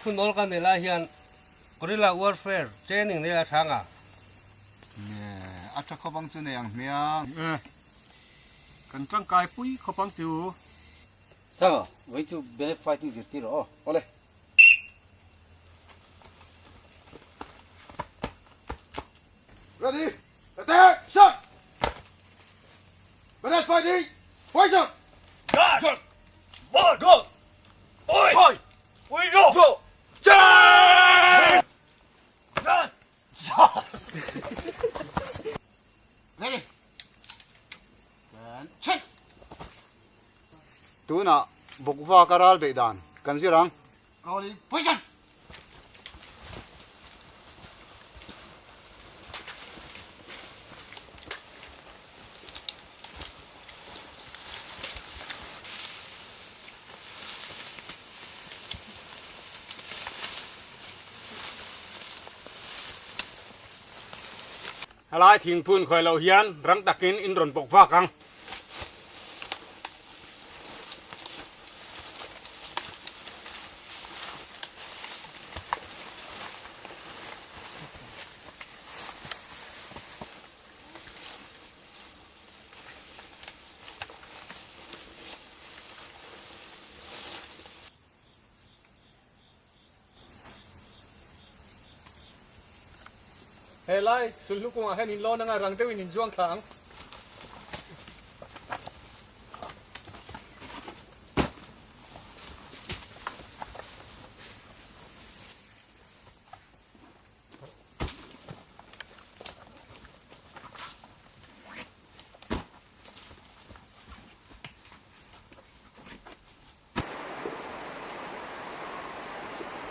Hun awl ka nei lai hian Guerrilla Warfare training nei a hrang a. Nge, a tha khawp ang chu nei ang hmiang. Nge, kan tangkai pui khawp ang chu. Chang, vei chu Beret fighting zirtir rawh aw. Awle. Ready, attack, shot! Beret fighting, poison! Guard! One! Go! Oi! Oi! Ui go! Go! Charge! Run! Ready! Then, check! Tunah bawkva ka ral beih dan kan zir ang. Rolling, position! Helai thingphun khawi loh hian rang takin in rawn bawk vak ang. He lai sulhnu kungah hian in lawn anga rang deuhin in zuang thla ang.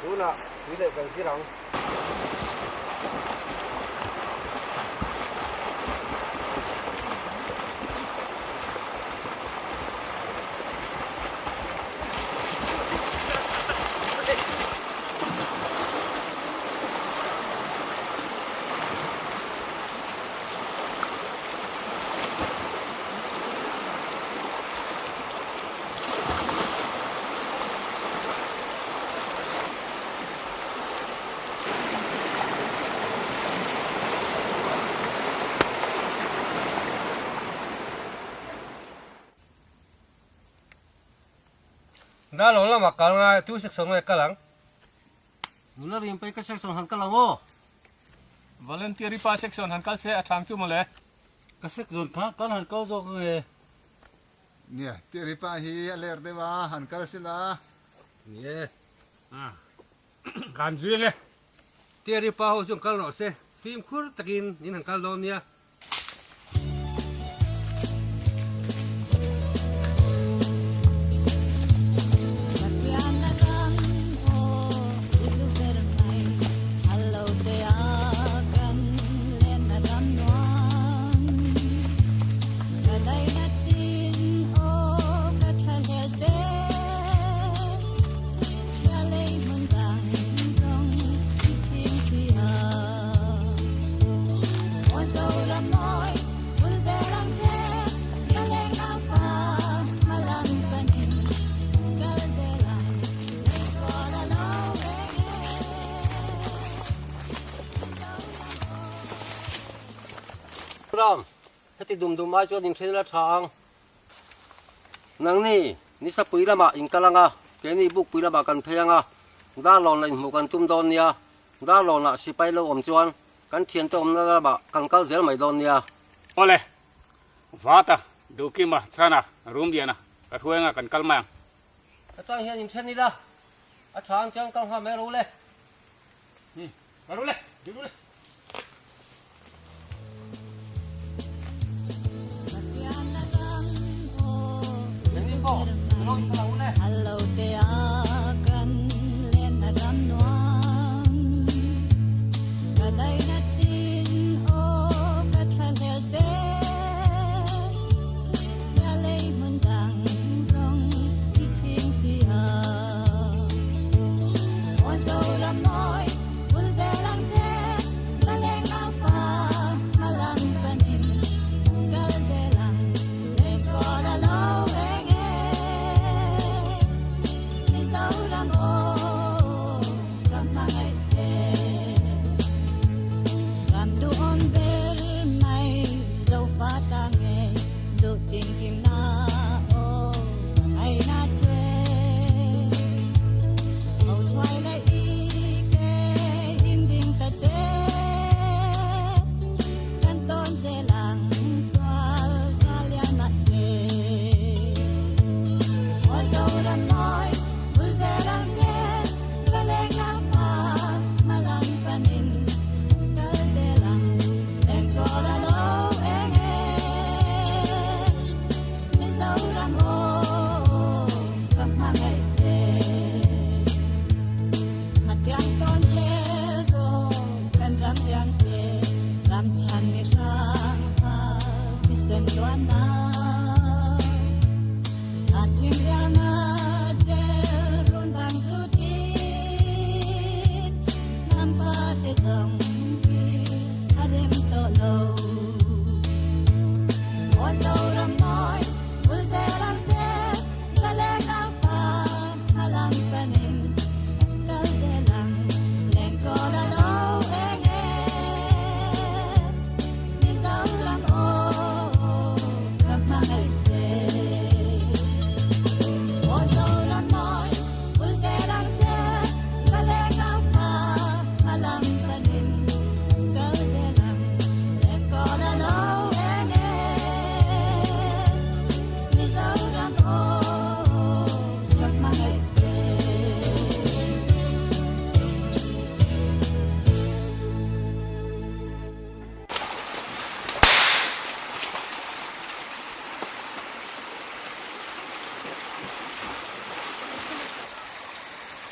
Tunah tui leh kan zir ang. Darlawng lamah kal ngai tu section nge kal ang? Nula rim pei ka section han kal ang aw. Volunteer i pa section han kal se a thang chu mawle. Ka section kha kal han kal zawk ange. Nia, Tiri pa hi a ler deuh a, han kal sila. Nie. Kan zui ange. Tiri pa ho chuan kal rawh se, fimkhur takin in han kal dawn nia. Ram, heti dum dum ai chuan inthen la tha ang. Nangni, Nisapui lamah in kal ang a, keini Bukpui lamah kan phei ang a, Darlawn la inhmuh kan tum dawn nia. Darlawnah sipai lo awm chuan kan thiante awmna lamah kan kal zel mai dawn nia. Awle, Vata, Duhkima, Chhana, Rumliana, ka hruainga kan kal mai ang. Atang hian inthen ila, a tha ang chuan kal nghal mai ro le. Ka ru le, ding ru le.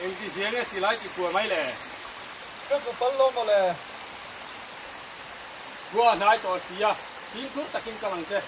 Engti zia nge silai tih kual mai le? Ka hmu pal lo mawle. Khua a hnai tawh si a, fimkhur takin kal ang che.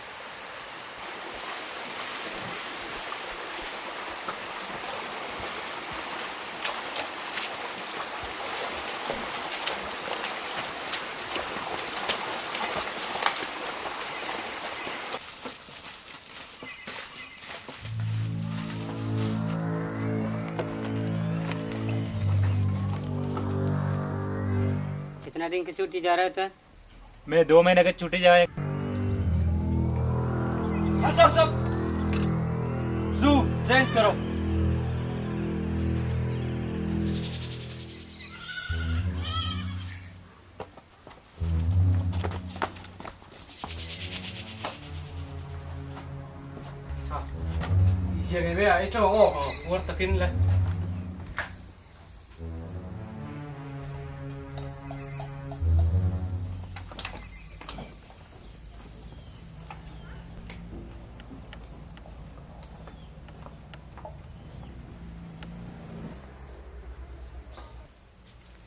कितना दिन की छुट्टी जा रहा है मैं दो महीने का छुट्टी जाए सब सब जू चेंज करो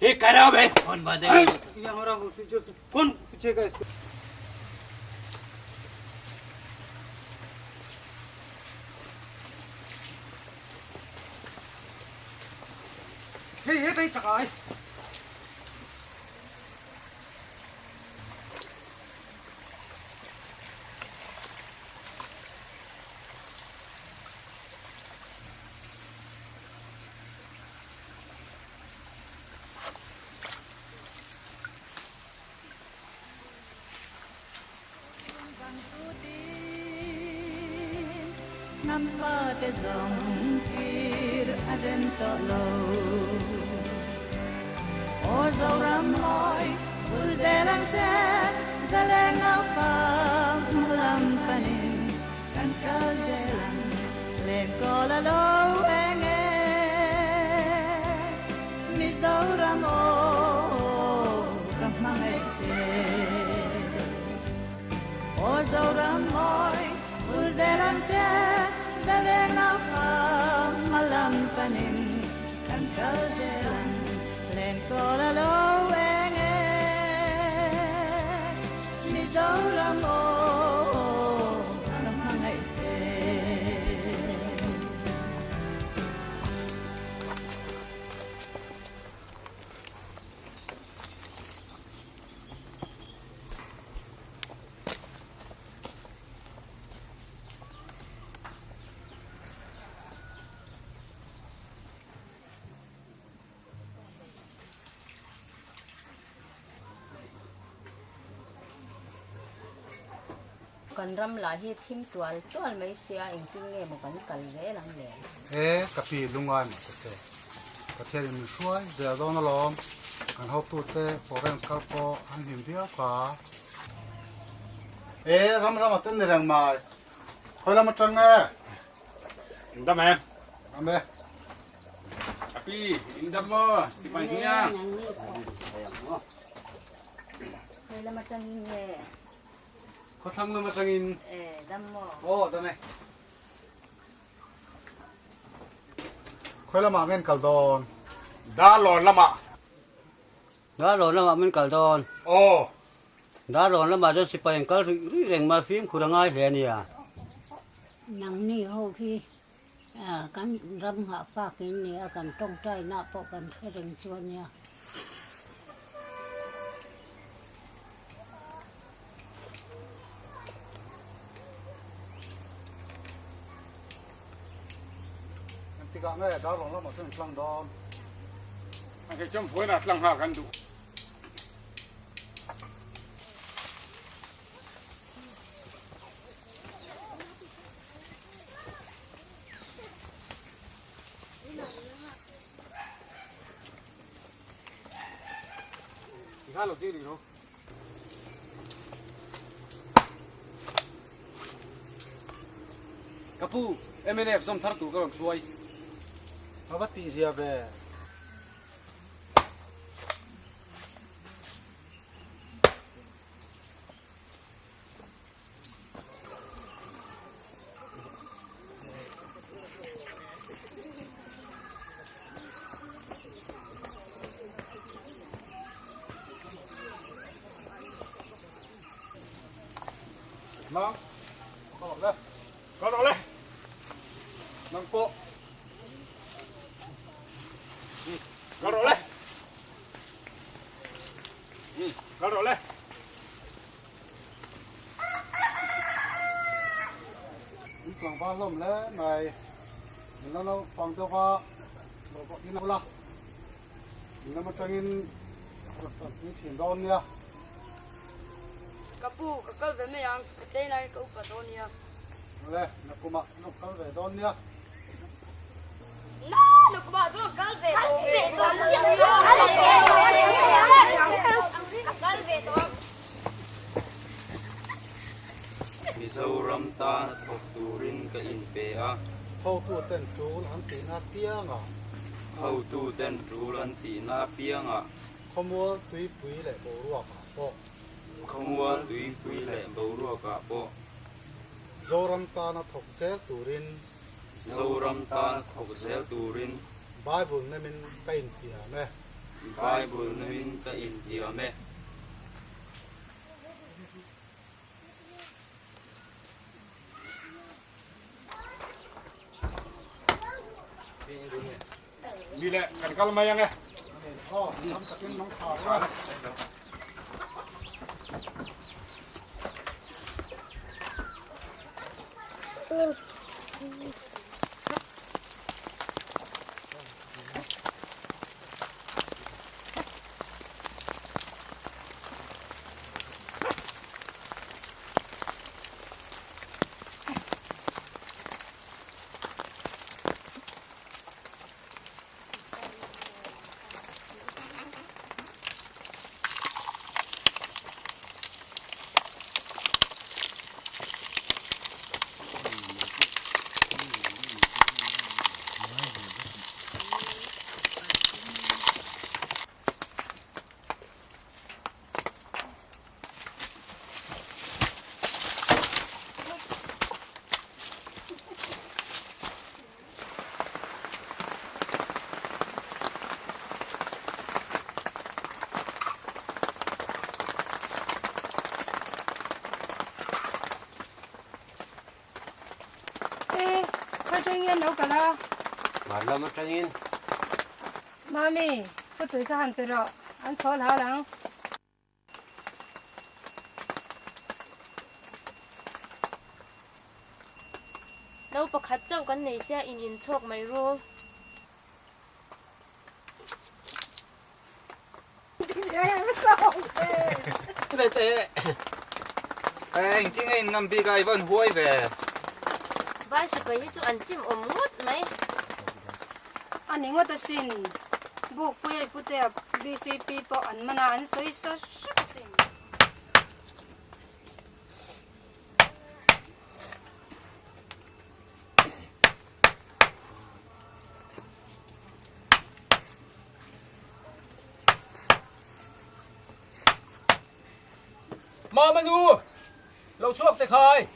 ये कह रहा बे कौन बातें ये हमारा कौन पूछेगा इसको? Hei, hetah hi chak ai. Năm pa te dòng tir a rem to lo o zo ram moi u ze lang che za le ngau pa lam panin kan kal ze lang le ko la lo enge mi zo ram o ka mangai che o zo ram moi u ze lang che za le ngau pa malam panin kan kal ze lang len ko la lo enge mi zo ram o ka mangai che. Kan ram lah hi thim tual tual mai sia engtin nge maw kan kal zel ang le? E, ka pi lungai mah ta che. Pathian in min hruai zel dawn alawm. Kan hotute foreign kal pawh an hlim viau kha. E, ram ram a ten ni reng mai. Khawi lam atang nge? Indam e. Dam e. A pi, indam maw? Ti pai hnia. Khawi lam atangin nge? Khawthlang lam atangin. E, dam maw? Aw, dam e. Khawi lamah ngen kal dawn? Darlawn lamah. Darlawn lamah min kal dawn. Aw. Darlawn lamah chuan sipai an kal ruih ruih reng mai, fimkhur a ngai hle a nia. Nangni ho hi kan ram nghah fak in nia, kan tawngtainah pawh kan hre reng chu a nia. Engtikah nge Darlawn lamah chuan in tlang dawn? Ang kei chuan vawiinah tlang nghal kan duh. Ka pu, mnf zawm thar tur ka rawn hruai. Ka va tih zia ve. Nang, kal rawh le. Kal rawh le. Nang pawh. Kal rawh le. Kal rawh le. In tlangval hlawm hle mai. In la naupang deuh a, lo bawk in ula. In lam atangin rawn tanpui thin dawn nia. Ka pu, ka kal ve mai ang, ka tlei laiin ka upa dawn nia. Awle, nakumah i lo kal ve dawn nia. Na, nakumah chuan kal ve tawh ve dawn nia. Kal ve tawh. Mizoram tan a thawk turin ka inpe a. Hotuten tul an tihna apiangah. Hotuten tul an tihna apiangah. Khawmual tuipui leh boruakah pawh. Khawmual tuipui leh boruakah pawh. Zoram tana thawk zel turin. Zoram tana thawk zel turin. Bible nemin ka intiam e. Bible nemin ka intiam e. Ni le, kan kal mai ang e. Aw, tam takin mang tha rawh. E, khaw tangin lo kal a. Hmar lam atangin. Mami, putui kha han pe rawh, an thawl hal ang. No pakhat chauh kan nei sia in inchhawk mai ru. Engtin nge in ngam bik a, i van huai ve. Vai sipai hi chu an chim awm ngawt mai. A ni ngawt asin. Bukpui a i putea BCP pawh an man a, an sawi sa hrep asin. Mama nu, lo chhuak te khai.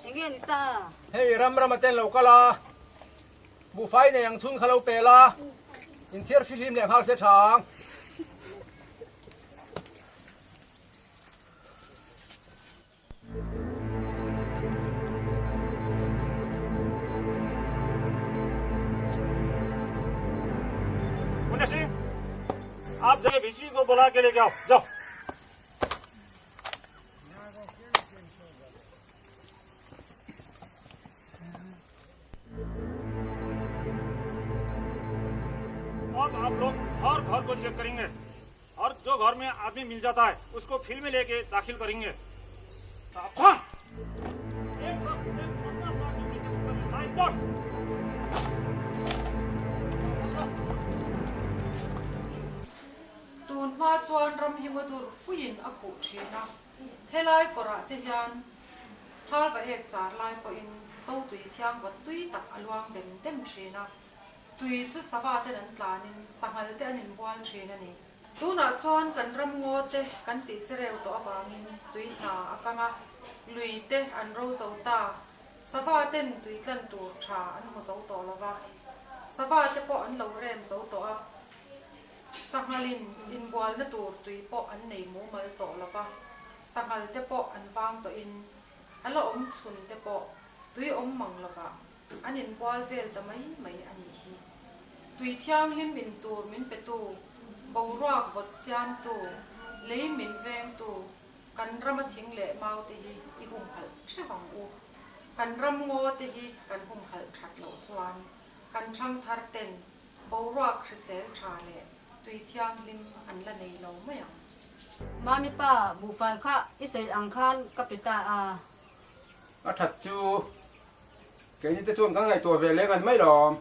Enge ni ta? Hei ram ram aten lo kal a, buhfai nei ang chhun kha lo pel a, inthiar fihlim leh nghal se tha ang. Munna Singh, आप जाइए भिजवी को बुला के लेके आओ जाओ अब आप लोग हर घर को चेक करेंगे और जो घर में आदमी मिल जाता है उसको फिल्म में लेके दाखिल करेंगे सावधान Tun hma chuan ram hi ngaw dur puiin a khuh thin a, helai kawrah te hian thal va ek char lai pawhin zo tui thiang vat tui tak a luang dem dem thin a. Tui chu sava ten an tlanin sanghal te an inbual thin a ni. Tunah chuan kan ram ngaw te kan tih che reu tawh avangin tui hna a kang a, lui te an ro zo ta. Sava ten tui tlan tur tha an hmu zo tawh lo va, sava te pawh an lo rem zo tawh a. Sanghalin inbualna tur tui pawh an nei mumal tawh lo va, sanghal te pawh an vang tawhin a la awm chhun te pawh tui awm mang lovah an inbual vel ta mai mai a nih hi. Tui thianghlim in tur min petu, boruak vawt siamtu, lei min vengtu, kan rama thing leh mau te hi i humhalh theuh ang u. Kan ram ngaw te hi kan humhalh that loh chuan kan thangthar ten boruak hrisel tha leh tui thianghlim an la nei lo mai ang. Mami pa, buhfai kha i sawi ang khan ka pe ta a. A that chu keini te chuan kan ngaihtuah ve leng an mai lawm.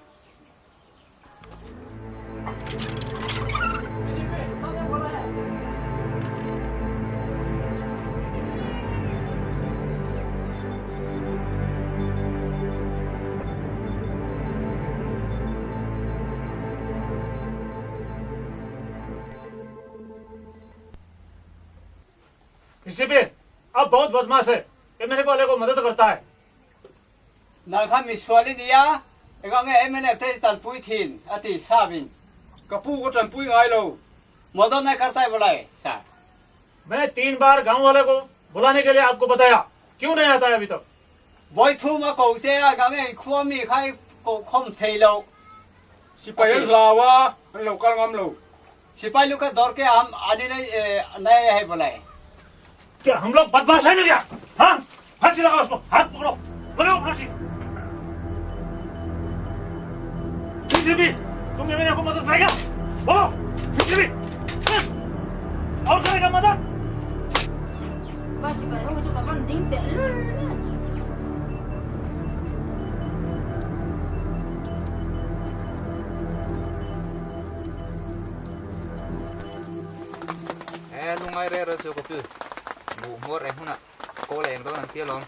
DCP अब बहुत बदमाश है MLA वाले को मदद करता है Nang kha misual i nia, eng nge mnf te tanpui thin a ti Savin. Ka pu ka tanpui ngai lo. Modon nai karta hai bolai sir. मैं तीन बार गांव वाले को बुलाने के लिए आपको बताया क्यों नहीं आता है अभी तक Vawi thum a ko che a, eng nge khua mi kha i ko khawm thei lo. Sipai an hlau a, an lo kal ngam lo. Sipai lu ka dawr ke am ani nai hai bolai. क्या हम लोग बदमाश है ना क्या हाँ फांसी लगाओ उसको हाथ पकड़ो लगाओ फांसी डीसीपी तुम एमएलए को मदद करेगा बोलो डीसीपी और करेगा मदद Vai sipai ho chu ka van ding teh lul nen. E lungai re re chu ka pu buh hmuar e hunah kawl a eng dawn an tia lawm.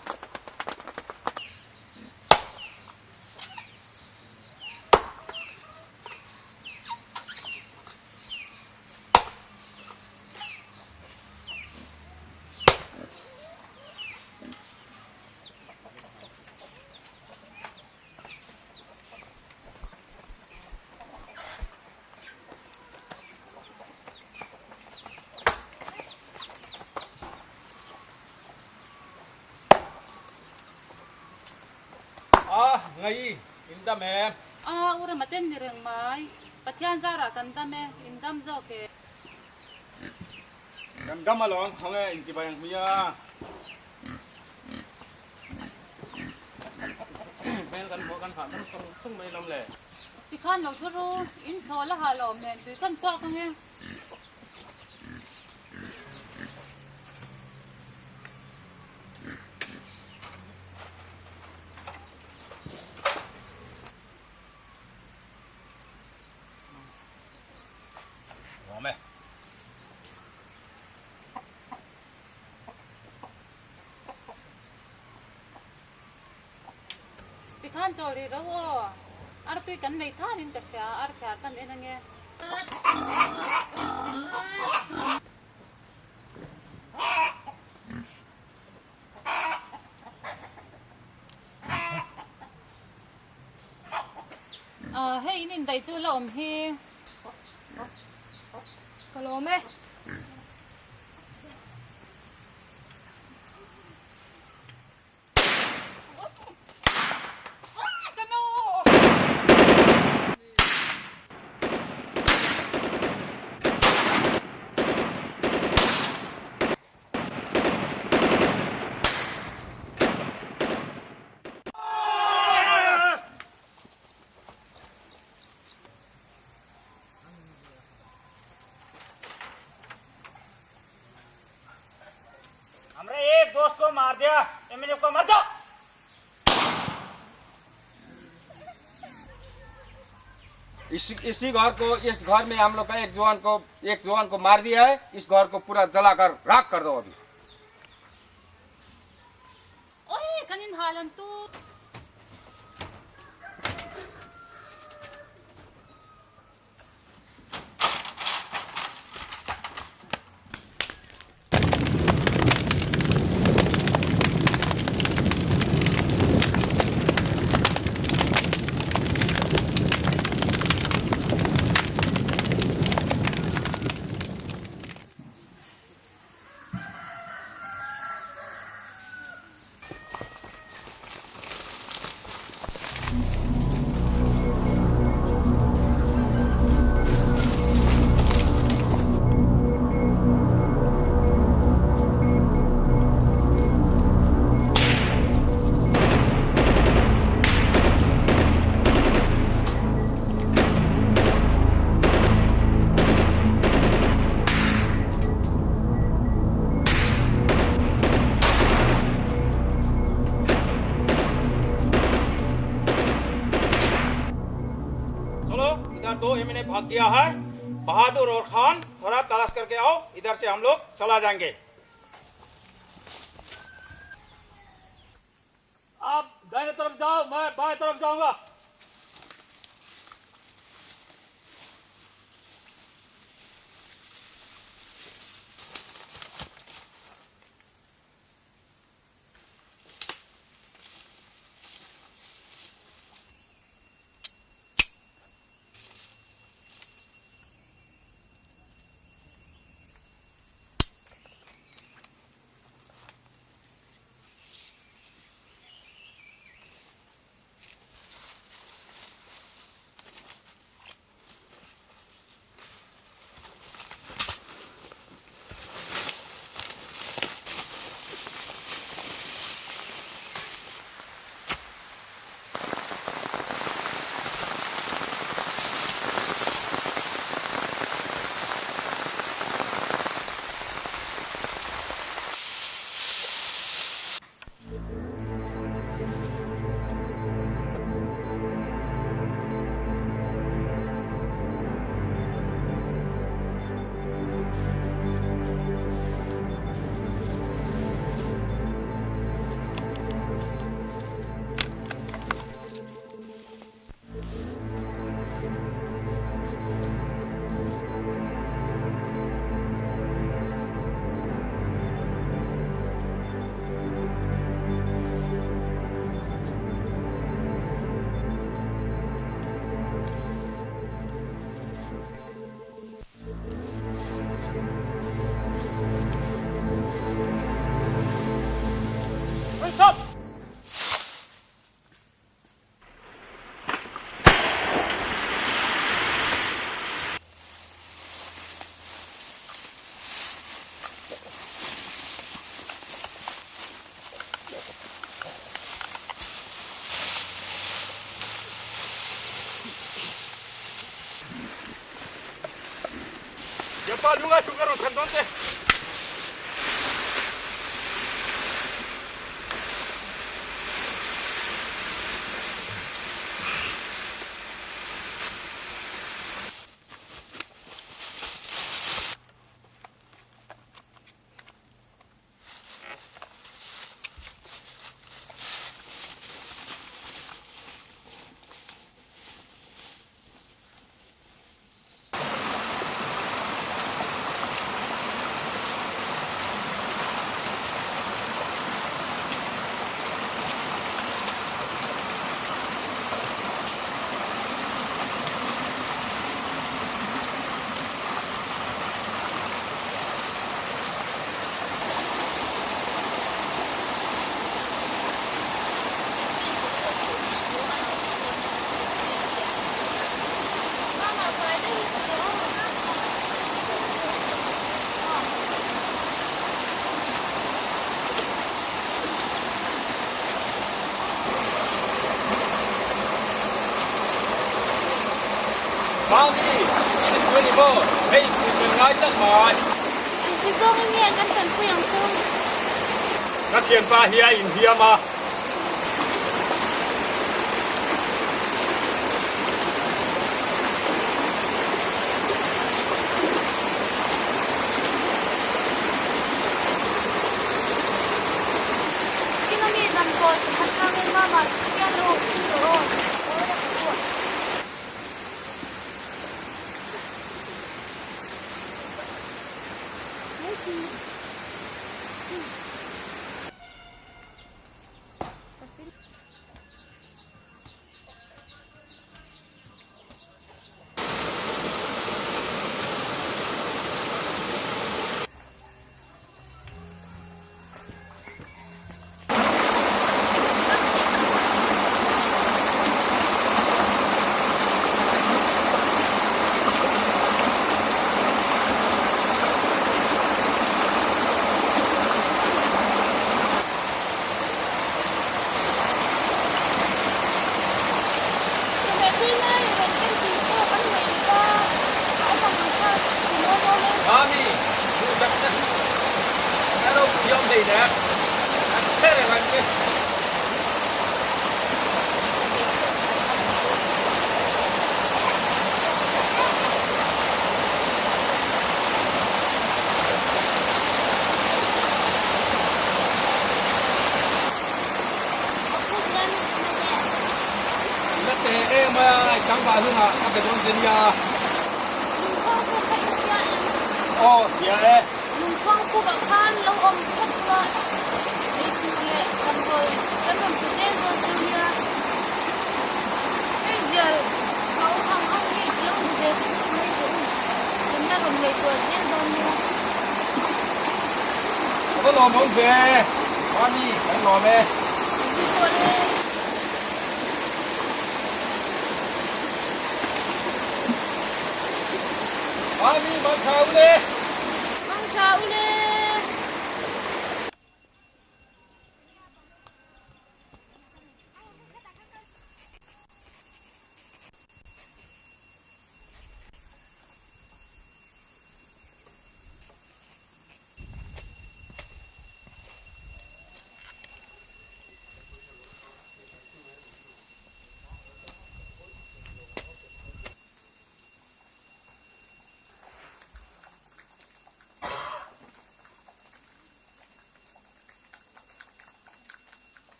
A, ngai in dam e. A, u rama ten ni reng mai. Pathian zarah kan dam e, in dam zawk e. Kan dam alawm, hawng e, inchibai ang hmia. Hmel kan hmuh kan hah dam sawng sawng mai lawm le. Tikhan lo thu ru, in chhawl a hah lo awm nen tui kan chhuak ang e. Awm e. Tikhan chawl rih ro aw. Artui kan nei thanin ka hria, arthiar kan en ange. Hei in indaih chu la awm hi. Ka lawm e. हमरे एक दोस्त को मार दिया एमएलए को मार दो इसी इसी घर को इस घर में हम लोग का एक जवान को एक जवान को मार दिया है इस घर को पूरा जलाकर राख कर दो अभी Oi, kan in hal an tu. दो एमएनए भाग गया है। बहादुर और खान थोड़ा तलाश करके आओ, इधर से हम लोग चला जाएंगे। आप दाहिने तरफ जाओ, मैं बाएं तरफ जाऊंगा। लूंगा शुगर और से। Ka thianpa hi a inhiam a. ve em a, i tlangval hunah ka be dawn che nia. Lungkhuang puk kha i hria em? Aw, hria e. Lungkhuang pukah khan lo awm phawt chua ei tur leh damdawi kan rawn pe zel dawn cheu nia. Hei zial a awm ang ang hi lo ni ve phawt mai teh u, kan la rawn ngaihtuah zel dawn nia. Ka va lawm awm ve, Mami kan lawm e. Ni pawh le. Mami mang tha u le. Mang tha u le.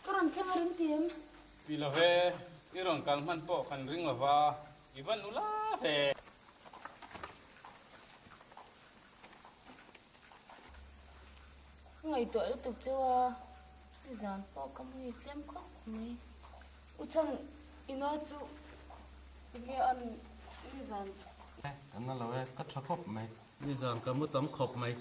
Ka rawn thleng a ring ti em? Ti lo ve, i rawn kal hman pawh kan ring lo va, i va nula ve. Ka ngaihtuah lutuk cheu a, nizan pawh ka hmu tlem khawp mai. U Chhan, i nau chu enge a nizan? Kan na lo e, ka tha khawp mai. Nizan ka mu tam khawp mai.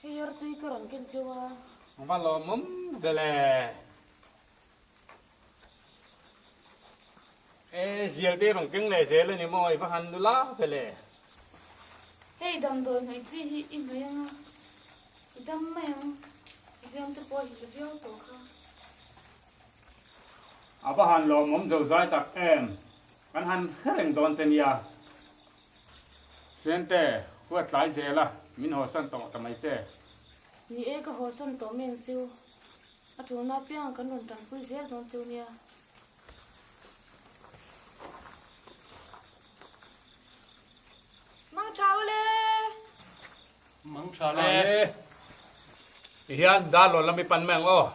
Hei artui ka rawn ken cheu a. Va lawmawm ve le. E zial te rawn keng leh zel a ni maw i va han nula ve le. Hei damdawi hnawih chi hi i hnawih ang a, i dam mai ang, i hliam te pawh a hil viau tawh kha. A va han lawmawm zo zai tak em, kan han hre reng dawn che nia. Sente, huat tlai zel a, min hawsan tawh ta mai che. Ni e, ka hawsan tawh mai ang cheu. A tulna apiangah kan rawn tanpui zel dawn cheu nia. Mang tha u le! Mang tha le! Tihian Darlawn lam i pan mai ang aw.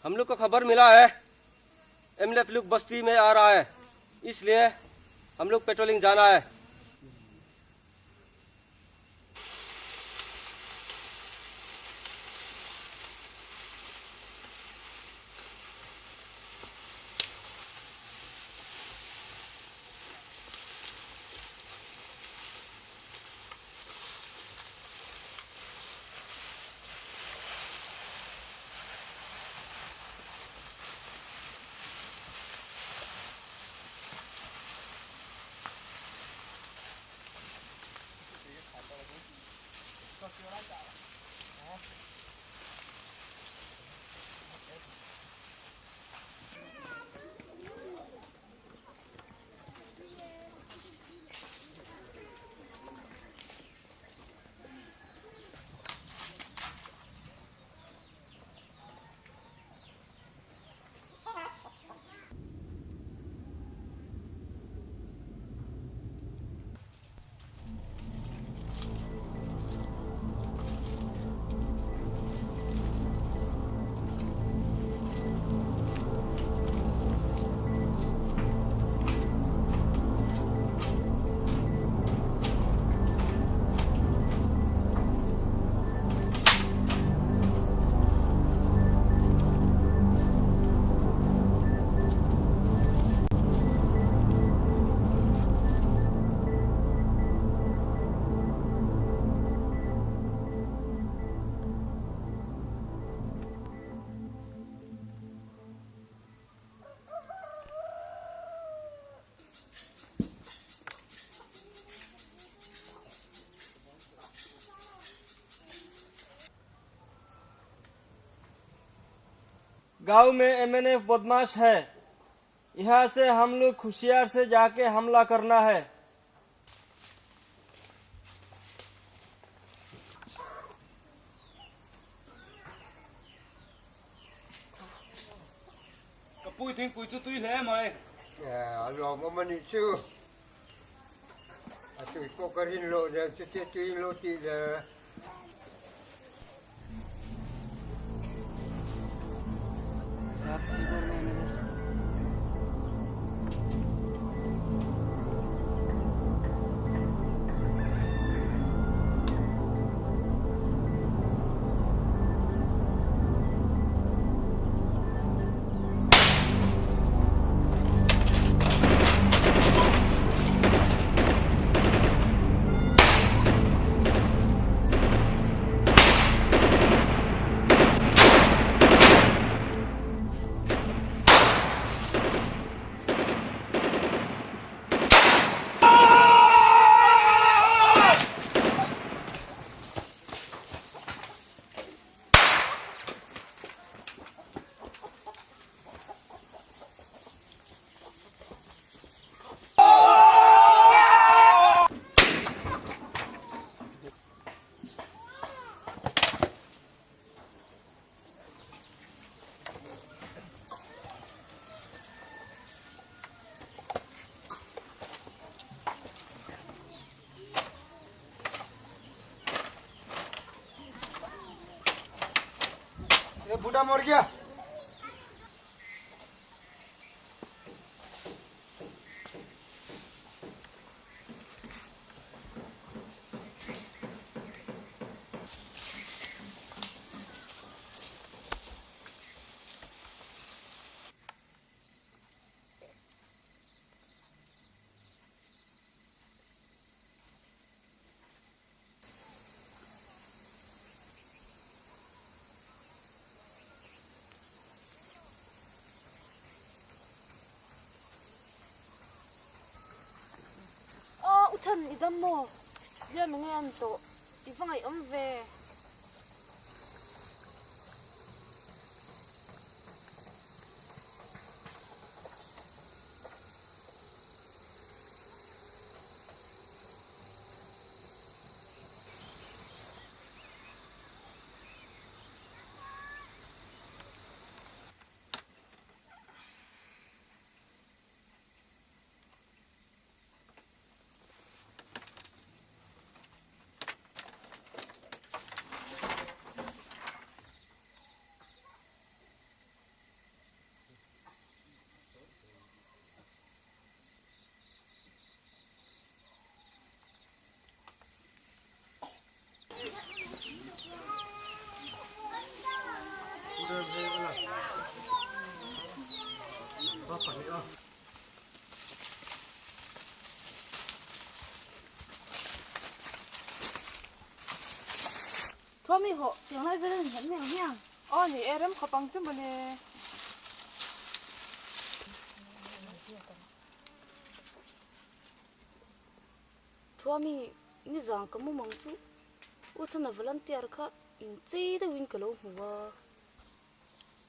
हम लोग को खबर मिला है एमएलएफ लोग बस्ती में आ रहा है इसलिए हम लोग पेट्रोलिंग जाना है गांव में एमएनएफ बदमाश है यहाँ से हम लोग होशियार से जाके हमला करना है Ka pu thingpui chu tui hle mai. A lawmawm a nih chu. A tui pawh ka rin loh nen chutia tui in lo tih le. ये बूढ़ा मर गया Aw u Than i dam maw? Hliam enge an tawh? I va ngaihawm ve. Thuami hawh tiang lai vel a ni hlat mai ang hiang. Aw ni e, rem khawp ang chu mawle. Thuami nizang ka mumang chu U Chhana volunteer kha inchei deuhin ka lo hmu a.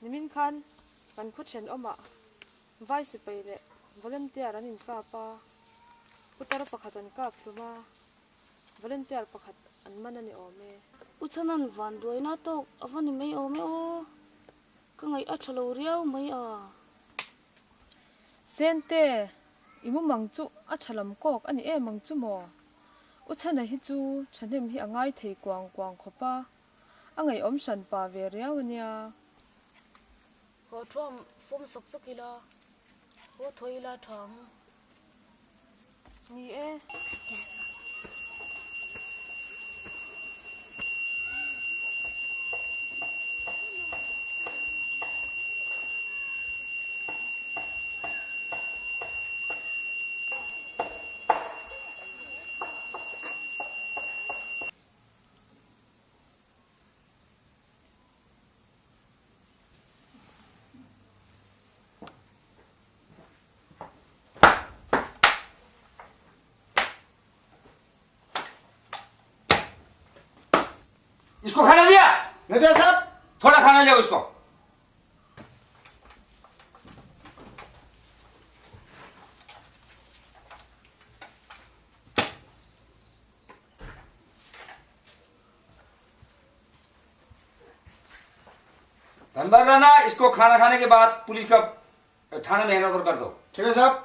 Nimin khan kan khaw thenawmah vai sipai leh volunteer an inkap a, putar pakhat an kap hlum a, volunteer pakhat an man a ni awm e. U Chhanan vanduaina tawk a va ni mai awm e aw, ka ngaih a tha lo riau mai a. Sente, i mumang chu a tha lam kawk a ni em ang chu maw? U Chhana hi chu thahnem hi a ngai thei kuang kuang khawp a, a ngaihawm hran pa ve riau a nia. Haw thuam fawm sawk sawk ila, haw thawi ila tha ang. Ni e. इसको खाना दिया नहीं दिया साहब थोड़ा खाना लिया उसको Dhanbar Rana इसको खाना खाने के बाद पुलिस का थाने में हैंडओवर कर दो। ठीक है साहब।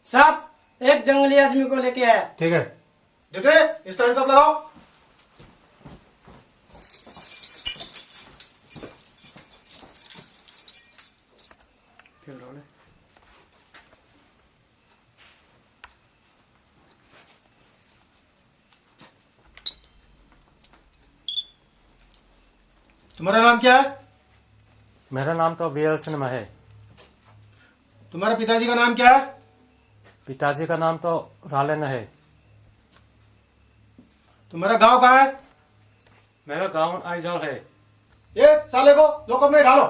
साहब, एक जंगली आदमी को लेके आया। ठीक है बेटे, इसका हैंडकफ लगाओ। तुम्हारा नाम क्या है? मेरा नाम तो वी एल सिन्हा है। तुम्हारे पिताजी का नाम क्या है? पिताजी का नाम तो रालेन है। तुम्हारा गांव कहाँ है? मेरा गांव आइजॉल है। ये साले को लोकअप में डालो।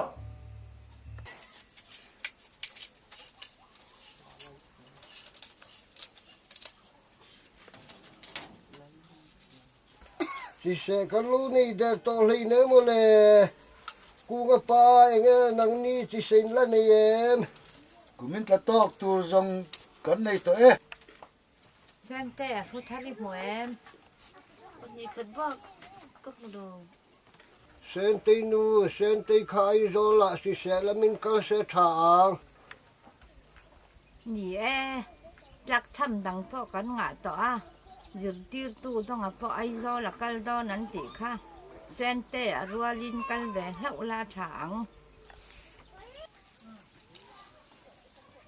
Sise kan lo nei der tawh hleinem aw le. Kunga pa eng e nangni chise in la nei em? Kumin tla tawk tur zawng kan nei tawh e. Sente a thu thar i hmu em? Pahnih khat bak ka hmu lo. Sentei nu, Sentei kha Aizawl ah sise lamin kal se tha ang. Ni e, tlak chham dang pawh kan ngah tawh a, zirtirtu dawnga pawh Aizawl a kal dawn an tih kha Sente a rualin kal ve hlauh la tha ang.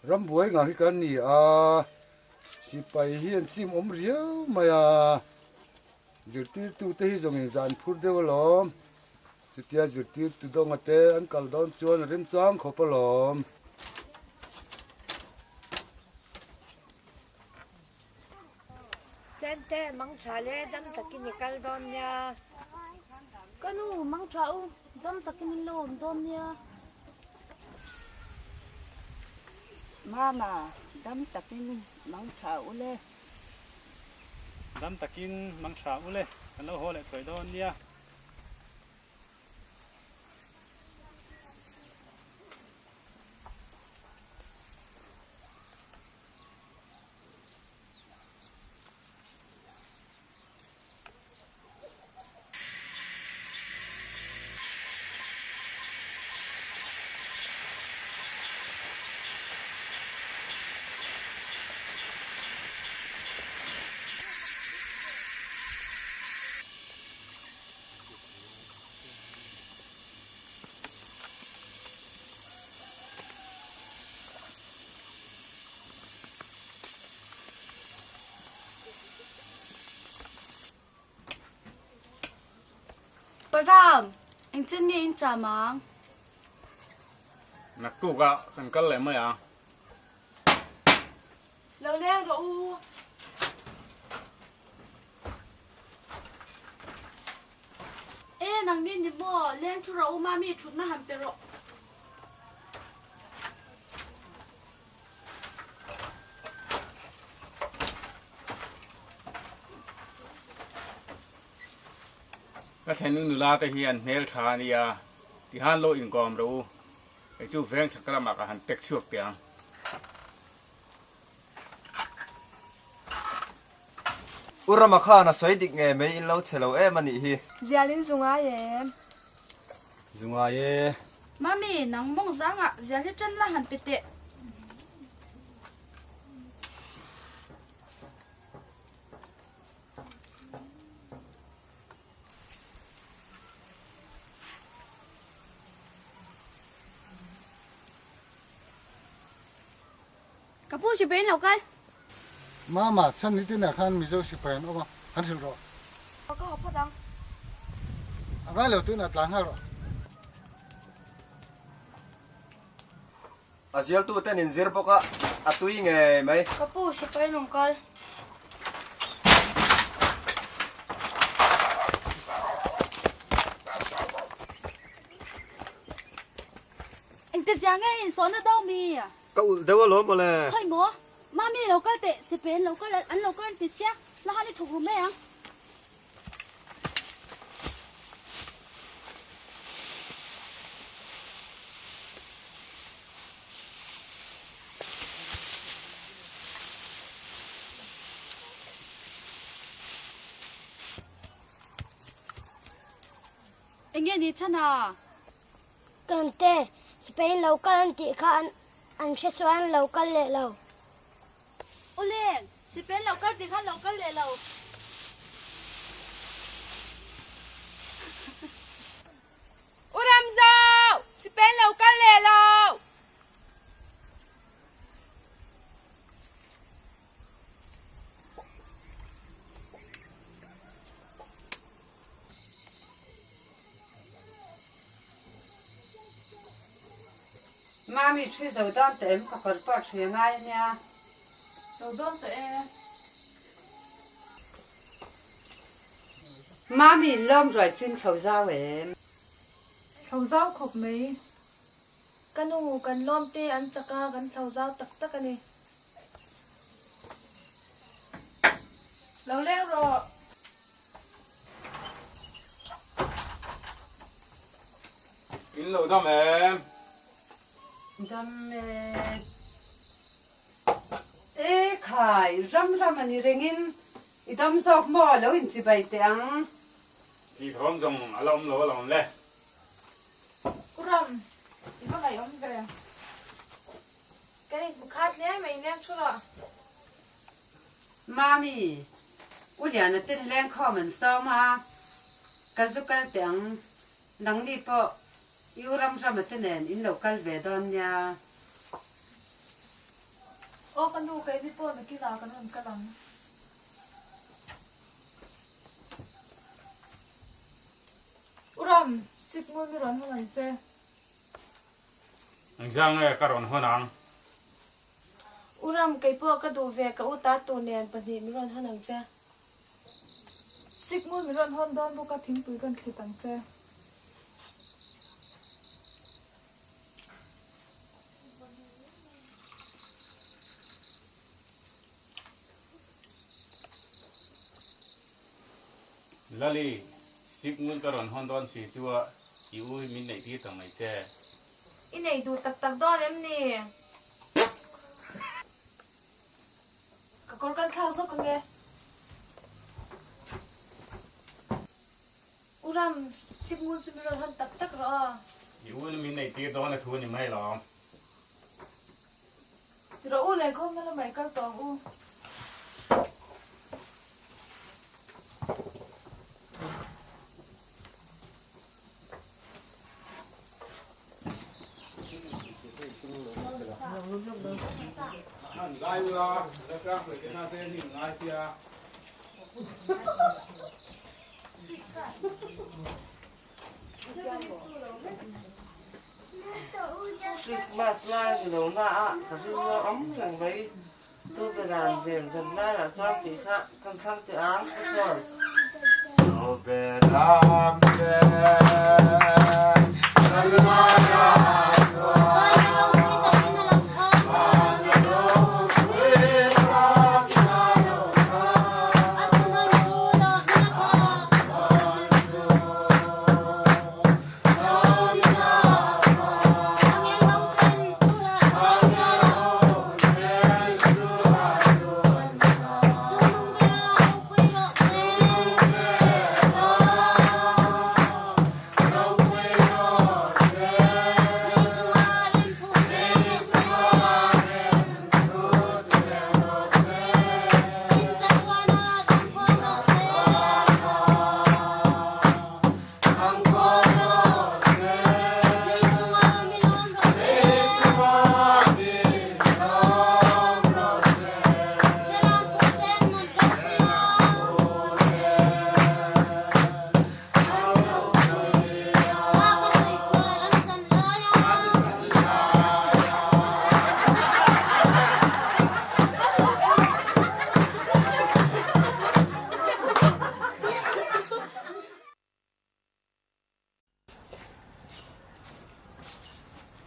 Rambuai ngah hi kan ni a, sipai hi an chim awm riau mai a, zirtirtute hi zawngin zan phur deuh alawm. Chutia zirtirtu dawnga te an kal dawn chuan a remchang khawp alawm. Sente, mang tha le, dam takin i kal dawn nia. Ka nu, mang tha u, dam takin in lo awm dawn nia. Mama, dam takin mang tha u le. Dam takin mang tha u le, kan lo haw leh thuai dawn nia. Param, engchen nge in cham ang? Naktukah kan kal leh mai ang. Lo leng rawh u. E, nangni ni maw? Leng thu rawh u, mami thutna han pe rawh. Ka thlen u nula te hi an hmel tha a nia, tihan lo inkawm rawh u. Kei chu veng chhak lamah ka han tek chhuak teh ang. U Rama khan a sawi dik nge mai in lo che lo em a nih hi. Zial in zu ngai em? Zu ngai e. Mami, nang mawng zangah zial hi tan la han pe teh. Ka pu sipai an lo kal. Mama, chhan ni tinah khan Mizo sipai an awm a, han hrilh rawh. Ka haw phawt ang. A ngai lo tunah tlan nghal rawh. A zialtu ten in zir bawk a, a tui ngei mai. Ka pu sipai an awm kal. Engte zia nge in sawhna do mi? Ka ulh deuh alawm mawle. Khawi maw? Mami lo kal teh, sipai an lo kal an lo kal an ti sia, la han i thuk ru mai ang. Enge ni chhan a? Kante, Spain lo kal an tih kha an an hre chuan lo kal leh lo. Awle, Spain lo kal tih kha an lo kal leh lo. U Ramzau, Spain lo kal leh lo. Mami ṭhi zo dawn tawh em? Ka kawr pawh ṭhi a ngai a nia. Zo dawn tawh e. Mami in lawm ruai chin thlo zau em? Thlo zau khawp mai. Ka nu, kan lawm te an chak a, kan thlo zau tak tak a ni. Lo leng rawh. In lo dam em? Dam e. E khai, ram ram a ni rengin i dam zawk maw lo inchibai teh ang. Tih thawm zawng a la awm lo alawm le. U Ram, i va ngaihawm ve. Kan inhmu khat hle mai leng thu rawh. Mami, U Liana ten lengkhawm an sawm a, ka zu kal teh ang. Nangni pawh i U Ramrama te nen in lo kal ve dawn nia. Aw ka nu, keini pawh nakinah kan rawn kal ang. U Ram, sikmul mi rawn hawn ang che. Engzah nge ka rawn hawn ang? U Ram, kei pawh ka duh ve, ka u ta tur nen pahnih min rawn hawn ang che. Sikmul min rawn hawn dawn bawk a, thingpui kan thlit ang che. Lali, Sikmul ka rawn hawn dawn si chu a, i u hi min neih tir ta mai che. I nei duh tak tak dawn em ni? Ka kawr kan thlak zawk ang e. U Ram, Sikmul chu min rawn hawn tak tak rawh aw. I u in min neih tir dawn a thu a ni mai lawm. Ti rawh u, lenkhawmna lamah i kal tawh ang u. Christmas lai ni lo na ah ka ring lo awm reng mai. Chu beran ven zan lai ah chuan tih kha kan thlang teh ang ka sawi. Chu beram ven zan lai ah chuan Van ropui tak in a lo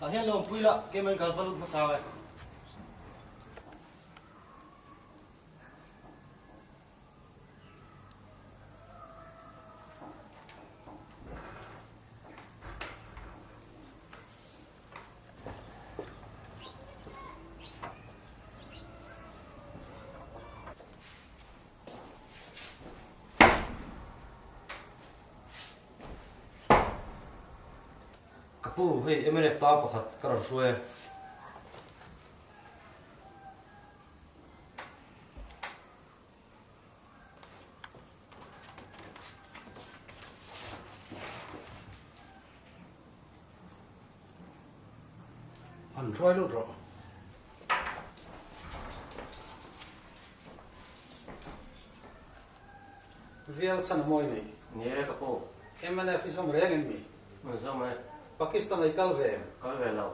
Tah hian lo awmpui la, keimah in kan va lut hmasa ang e. Ka pu, hei mnf tang pakhat ka rawn hruai e. Han hruai lut rawh. Vial chhan a mawi nei. Ni e ka pu. Mnf i zawm reng em mi? Min zawm e. Pakistan ah i kal ve em? Kal ve lo.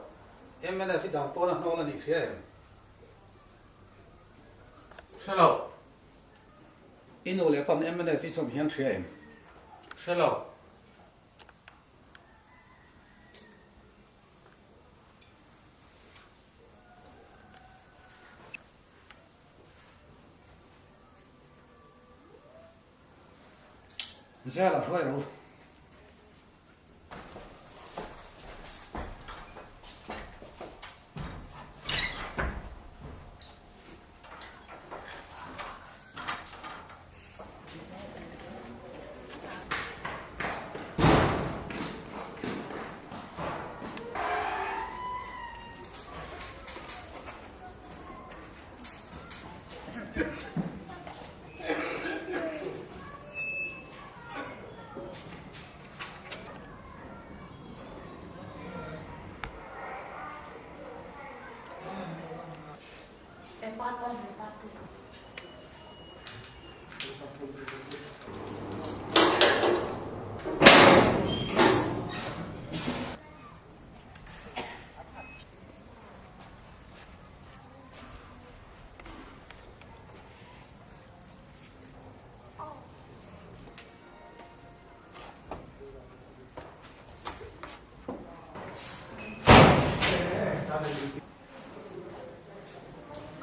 Mnf i dan pawn a hnawl a nih hria em? Hre lo. I nu leh pan mnf i zawm hian hria em? Hre lo. Zel a hruai ro.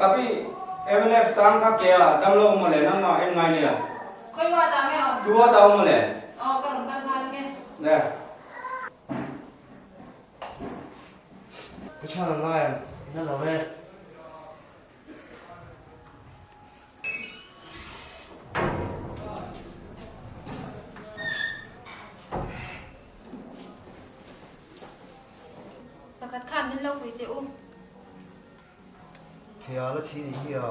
Ka pi, mnf tang kha ke a dam lo mawle nangmah en ngai nia. Khawi wa ta nge awm? Chu wa ta awm mawle. Aw ka rawn kal nghal ange. Le. Pu Chhana ngai ang. Na lo e. Pakhat khan min lo pui teh u. Thia la thi ni hi a.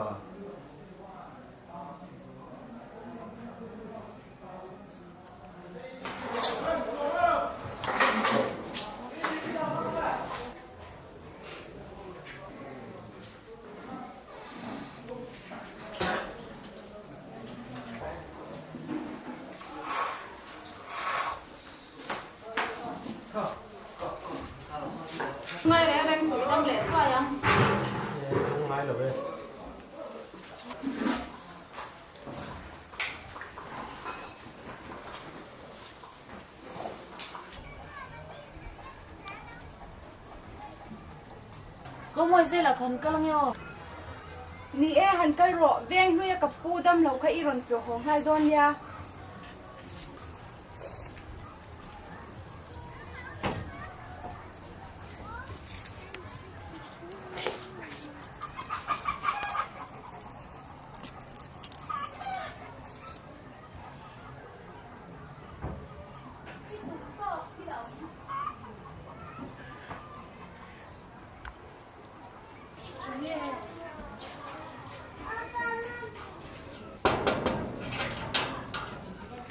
Ngai reng reng suh i dam leh thuai ang. Ngai lo e. Ko mawi zela khan kal ange aw. Ni e, han kal rawh. Veng hluia ka pu dam lo kha i rawn tlawh haw nghal dawn nia.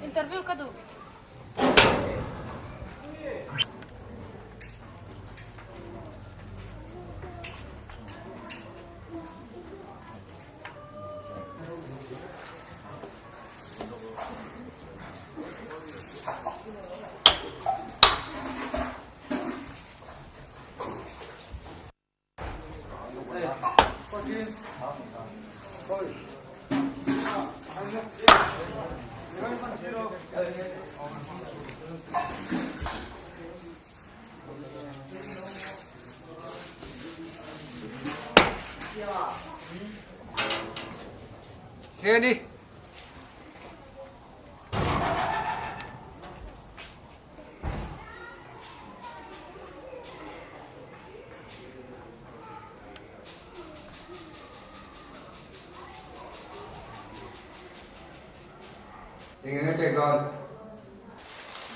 Interview ka duh. Seni. Eng enge pek dawn?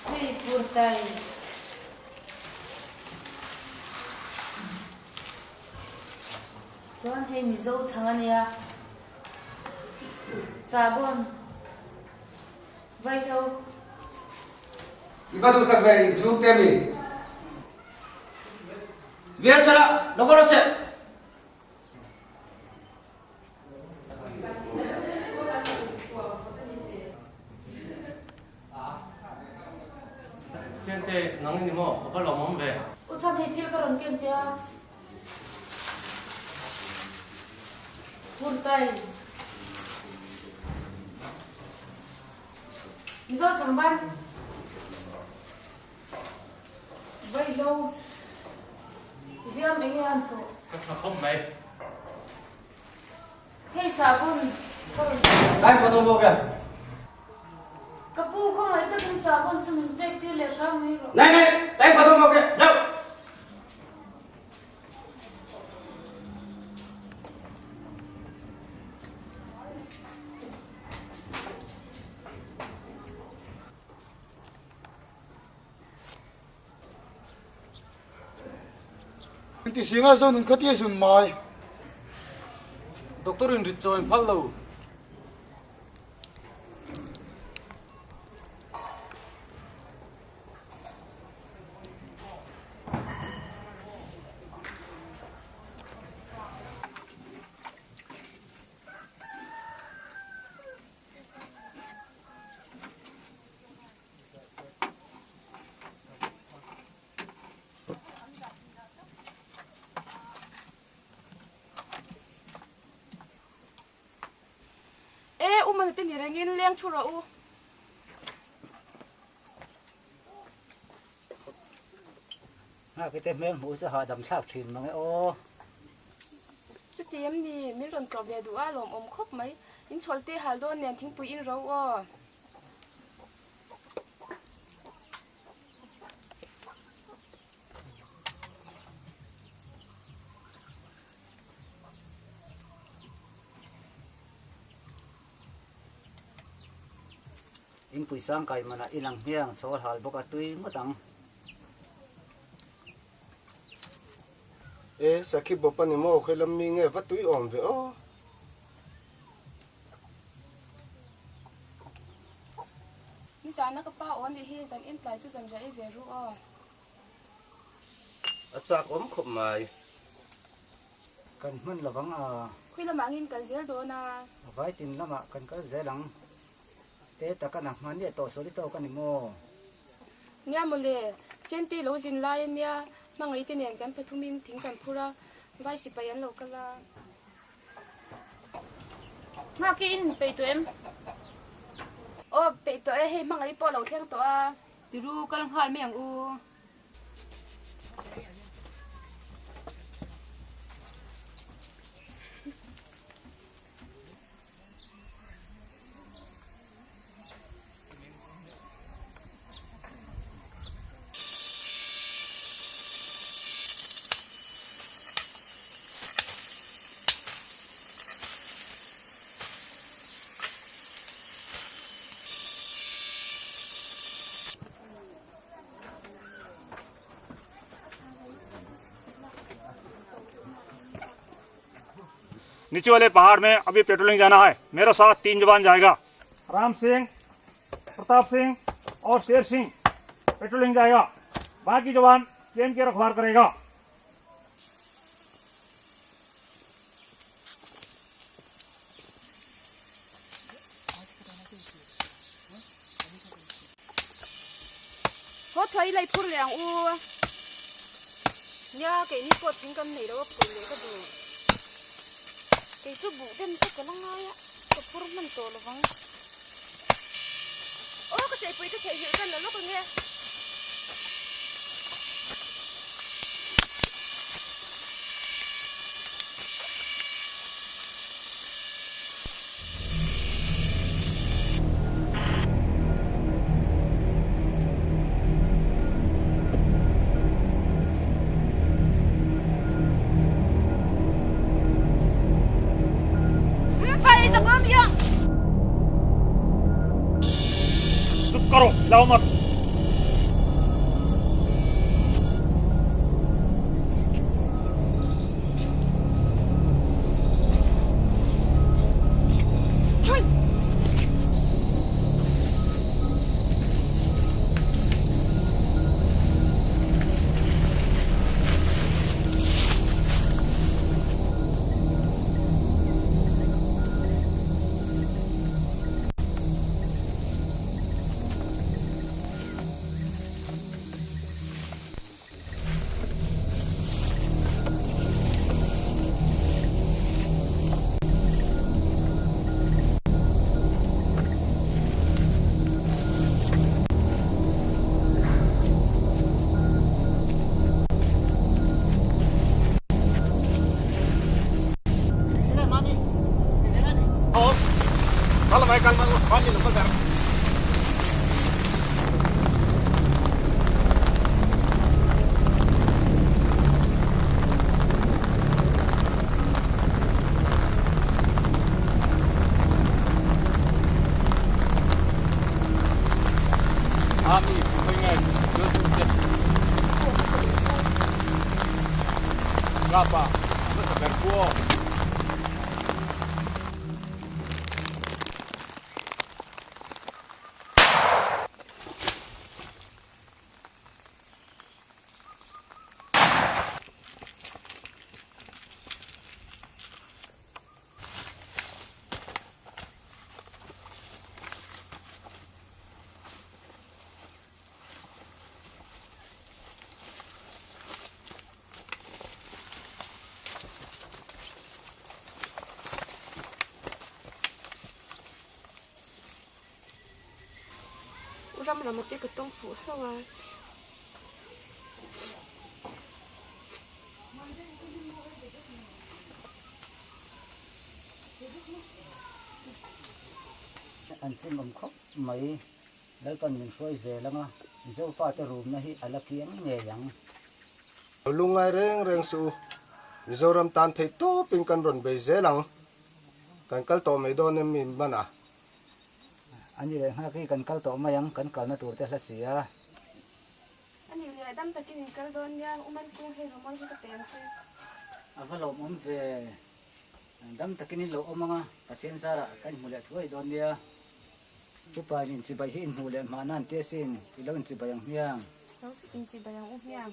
Hei purtai. Chuan hei Mizo chhang a nia. Sahbawn vaihlo. I va duhsak ve in chhungte mi. Vial chala, lo kal rawh che. Siante, nang i ni maw? Ka va lawmawm ve. U Chhan, hei thil ka rawn ken che a. Chhuntai. Mizo changban. Vaihlo. I hliam eng nge an tawh? Ka tha khawp mai. Hei sahbawn ka rawn Lai photo bawk e. Ka pu khawngaih takin sahbawn chu min pek tir leh hram mai rawh. Nai nai, lai photo bawk e. Deuh. Ti singa zo nun khatia zun mai. Doctor in rit chaw in phal lo. E, u mana te ni rengin leng thu rawh u. Nghak ite hmel hmuh chu hahdam thlak thin mang e aw. Chuti em ni, min rawn tlawh ve duh a lawmawm khawp mai. In chhawlte hal dawn nen thingpui in ro aw. In puisang kai manah i lang hmiang chhawl hal bawk a tui ngawt ang. E, Sakhi bawp a ni maw? Khawilam mi nge va tui awm ve aw. Nizana ka pa aw nih hi zan in tlai chu zan riah i ve ru aw. A chak awm khawp mai. Kan hman lovang a. Khawi lamah angin kal zel dawn a. Vaitin lamah kan kal zel ang. Te taka na hman leh tawh sawi tawk a ni maw? Nia mawle, Sente lo zin lai a nia, hmangaih te nen kan pathumin thing kan phur a, vai sipai an lo kal a. Nghak i in peih tawh em? Aw, peih tawh e, hei hmangaih pawh a lo thleng tawh a. Tiru, kal nghal mai ang u. नीचे वाले पहाड़ में अभी पेट्रोलिंग जाना है मेरे साथ तीन जवान जाएगा राम सिंह प्रताप सिंह और शेर सिंह पेट्रोलिंग जाएगा बाकी जवान कैंप के रखवार करेगा Haw thuai i lei phur leh ang u. Nia, keini pawh thing kan nei lo a phur leh ka duh. Kei chu buh dem te ka la ngai a, ka phur hman tawh lo vang. Aw ka hreipui ka theihnghilh ka la lawk ang e. चुप करो लाओ मत Khalamah i kal mai u, van ni lo kal ber. Ami, khawi nge thil tum che? Kapa, hmasa ber pu aw. U ram ram ate ka tawng fuh hlauh a. An chim awm khawp mai. Lalpan min hruai zel anga Mizo fate rumna hi a la kiang ngei ang. Lo lungngai reng reng suh u, Mizoram tan theih tawpin kan rawn bei zel ang. Kan kal tawh mai dawn em mi hman a? A ni leh nghak hi kan kal tawh mai ang, kan kalna tur te hla si a. A nih leh dam takin in kal dawn nia, u Mankung hei rumawi hi ka pe ang che. A va lawmawm ve. Dam takin in lo awm ang a, Pathian zarah kan inhmu leh thuai dawn nia. Upa in inchibai hi inhmuh leh hmahna an ti asin, i lo inchibai ang hmiang. Lo inchibai ang u hmiang.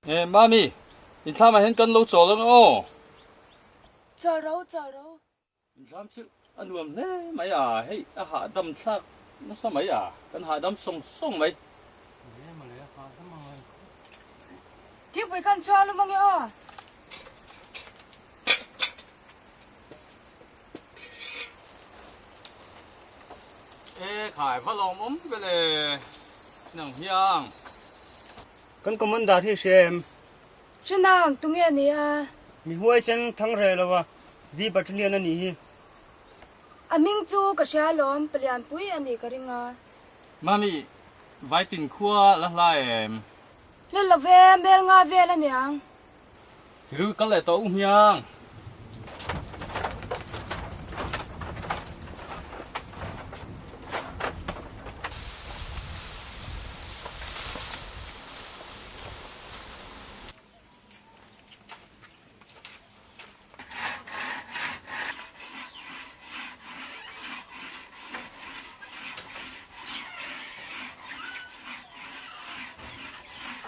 E Mami, inthlamah hian kan lo chawl ang aw. Chawl ro, chawl ro. Inthlam chu a nuam hle mai a, hei a hahdam thlak nasa mai a, kan hahdam sawng sawng mai. Thingpui khan chhuang lum ange aw. E khai va lawm awm ve le nang hiang. Kan commander hi hria em? Hre nang, tunge a ni a? Mi huaisen thang reh lo a, V Battalion a nih hi. A hming chu ka hria alawm, palian pui a nih ka ring a. Mami, Vaitin khua la hla em? La lo ve, mel nga vel a niang. Ru kal leh tawh u hmiang.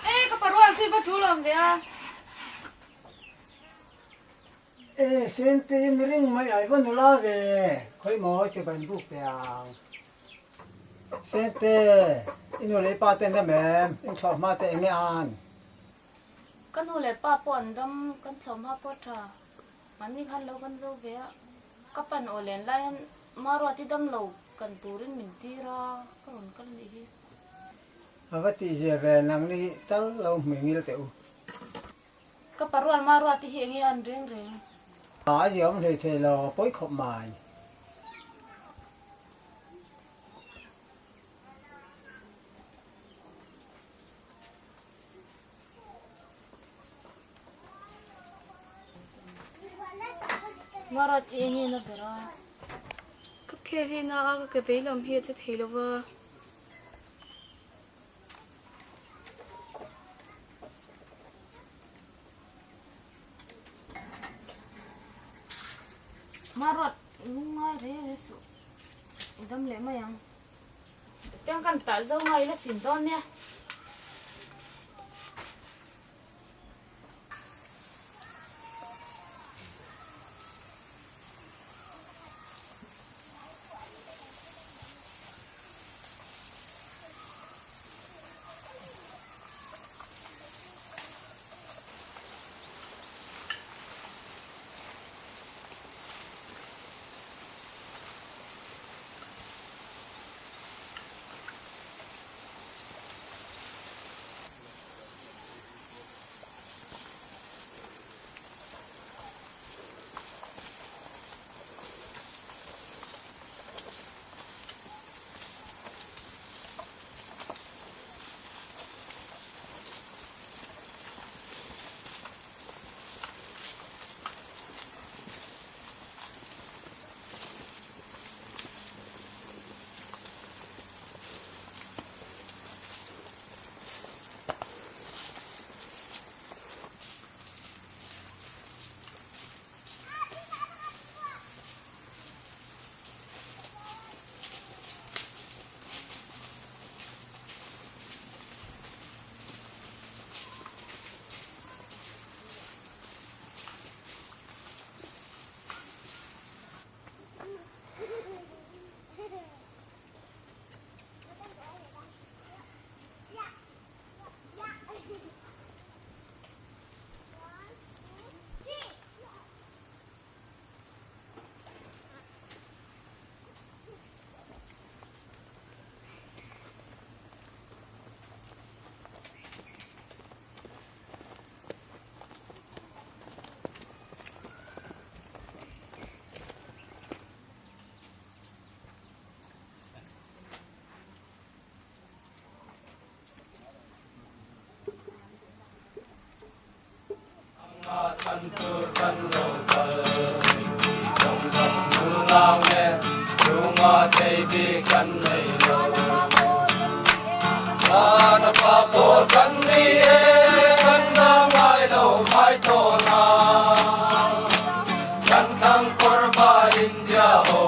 E ka parual chu i va tul awm ve a. E Sente mi ring mai ai va nula ve khawi maw che ban buk pe ang. Sente i nu leh i pa ten dam em in thlawh hma te enge an. Ka nu leh pa pawh an dam kan thlawh hma pawh a tha. Mahni khan lo kan zo ve a, ka pan aw len lai hian Maruati dam lo kan turin min tir a, ka rawn kal anih hi. A va tihzia ve nang ni tal lo hmui ngil teh u. Ka parual Maruati hi enge an reng reng. A zia awm hlei thei lo, a pawi khawp mai. Maruati enge na ber a? Ka khel hi na a ka ke vei lam hi a che thei lo va. Maruat lungngai reng reng suh i dam leh mai ang. Tiang kan talh zo ngai la sin dawn nia. tur kan lo kal. Zawng zawng nu nau e, chunga thei bik kan nei lo. Vana pa pawl kan ni e, kan zam ngai lo hmai tawn a. Kan thlang kawr ba India ho,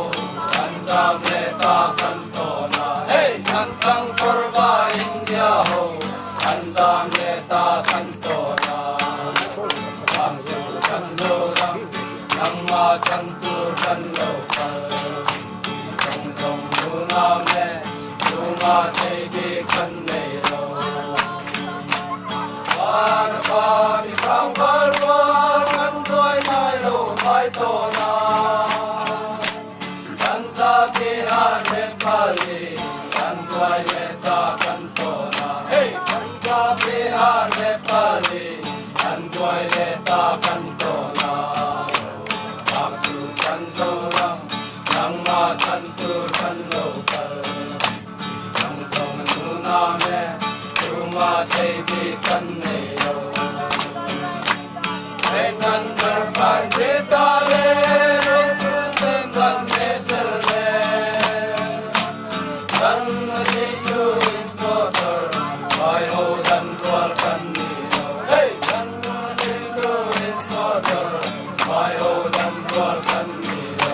kan zam leh ta kan tawn a. Hey! Kan thlang kawr ba India ho, kan zam leh ta kan tawn a. Ram su kan Zoram, nangmah chhan tur kan lo kal. Zawng zawng nu nau le chungah thei bik kan nei lo. Van a pa mi tlangval rual kan tuai ngai lo hmai tawn a. Kan zapi a hrep pali kan tuai leh ta kan tawn a. Hey! Kan zapi a hrep pali kan tuai leh ta kan tawn a. Ram su kan Zoram nangmah chhan tur kan lo kal. Zawng zawng nu nam e tumah thei bik kan nei lo. Heng kan darpan ti ta le rotul sen kan me sel le. Kan a si tu instructor vai ho dan rual kan ni lo. Hey! Kan a si tu instructor vai ho dan rual kan ni lo.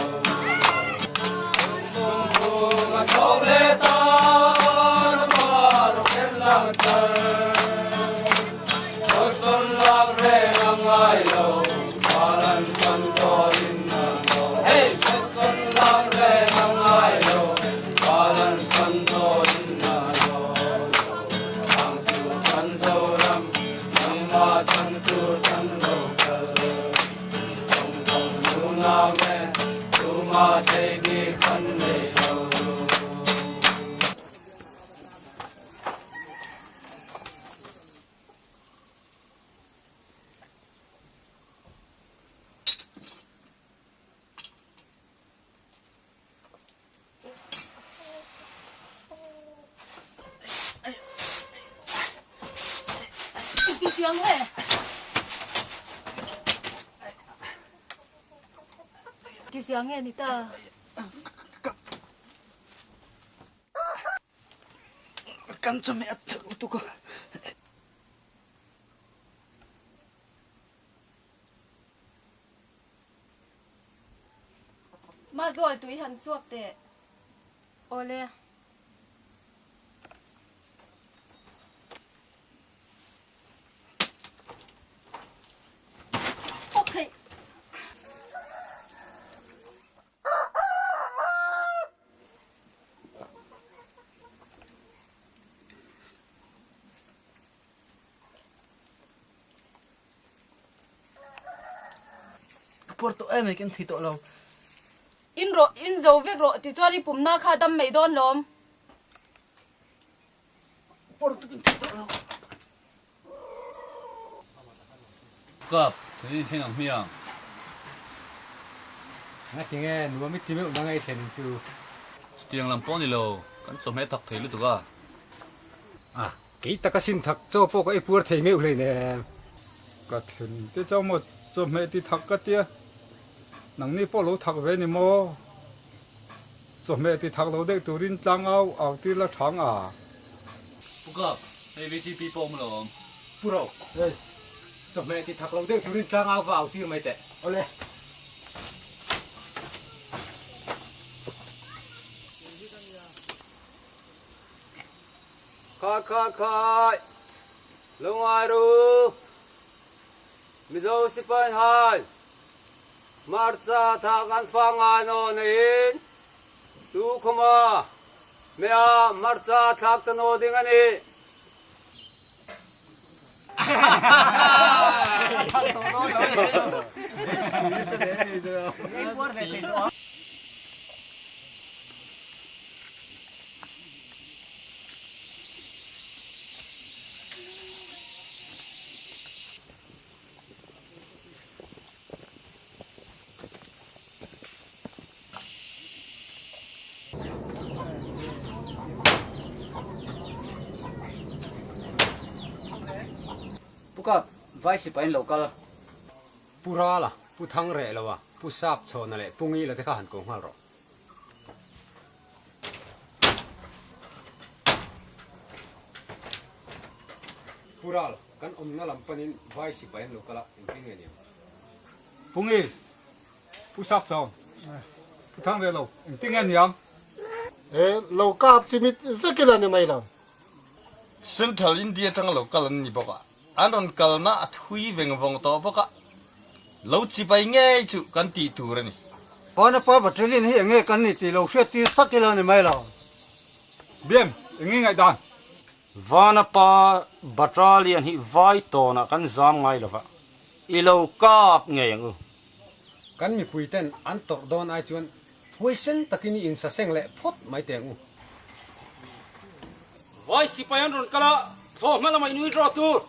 Tizia nge ni ta? Kan chawhmeh a thak lutuk a. Mazual tui han suak teh. Awle. Okay. Ka puar tawh em mai kan thei tawh lo. In rawh, in zo vek rawh tichuan i pumna kha dam mai dawn lawm. Puar tawh kan thei tawh lo. Kap, thlen in thleng ang hmiang. Ngatinge nuam i ti meuh nang ei thlen in chu. Chutiang lam pawh ni lo, kan chawhmeh thak thei lutuk a. A, kei taka sin thak chaw pawh ka ei puar thei meuh hlei nem. Ka thlen te chau maw chawhmeh ti thak ka tia, nangni pawh lo thak ve ni maw? Chawhmeh ti thak lo deuh turin tlangau au tir la thang a. Pu Kap, hei VCP pawh awm lo awm. Pu Ro, hei chawhmeh ti thak lo deuh turin tlangau va au tir mai teh. Awle. Khai khai khai, lo ngai ru. Mizo sipai hai. Hmarcha thak an fa ngai naw neiin tu khawma mea hmarcha thlak ta naw ding a ni. Pu Kap, Vai sipai in lo kal. Pu Rala, Pu Thangrehloa, Pu Sapchhawna leh Pu Ngila te kha han ko nghal rawh. Pu Ral, kan awmna lam panin vai sipai an lo kal a, engtin nge niang? Pu Ngil, Pu Sapchhawn, Pu Thangrehlo, engtin nge niang? E, lo kap chimit vek ila ni mai lo. Central India atanga lo kal an ni bawk a, an rawn kalna a thui veng vawng tawh bawk a, lo chibai ngei chu kan tih tur a ni. Vanapa Battalion hi enge kan ni tih lo hriat tir sak ila ni mai lo. Biam, enge ngaihdan? Vanapa Battalion hi vai tawnah kan zam ngai lova, i lo kap ngei ang u. Kan mipui ten an tawrh dawn ai chuan Huaisen takin i insaseng leh phawt mai teh ang u. Vai sipai an rawn kal a, thlawhhma lamah in withdraw tur.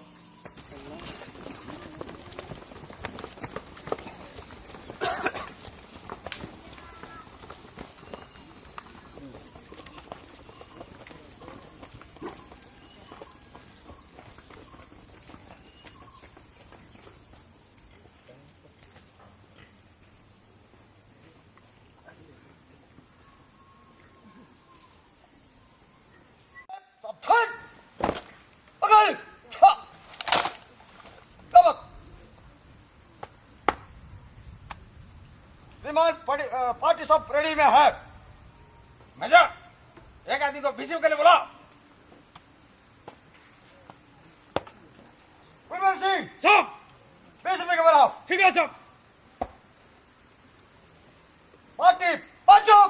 श्रीमान party सब ready में है। मेजर, एक आदमी को बीसीएम के लिए बुलाओ। विमल सिंह साहब, बीसीएम के बुलाओ। ठीक है साहब। पार्टी पांचों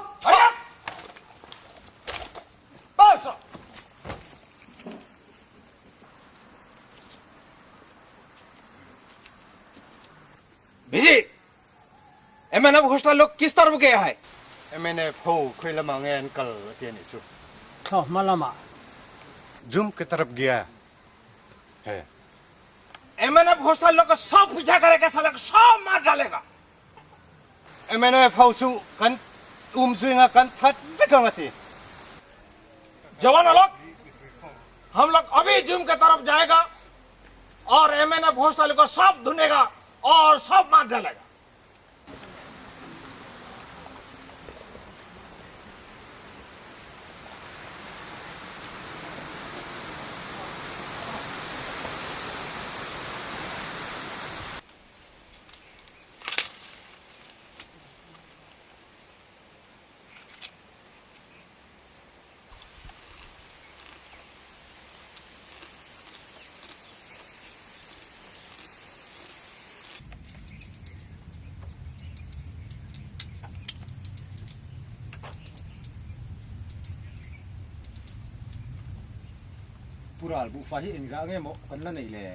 बस। बीजी एमएनएफ घोषणा लोग किस तरफ गया है? एमएनएफ हो खोई लमा nge an kal ati ani chu. Tho malama. Jum ke taraf गया है। एमएनएफ घोषणा लोग को सब पीछा करेगा, साला को सब मार डालेगा। एमएनएफ हाउसु kan zuinga kan that vekang ati. जवान लोग, हम लोग अभी जुम के तरफ जाएगा और एमएनएफ घोषणा को सब धुनेगा और सब मार डालेगा। Pural bu fa hi engza nge maw kan la nei le.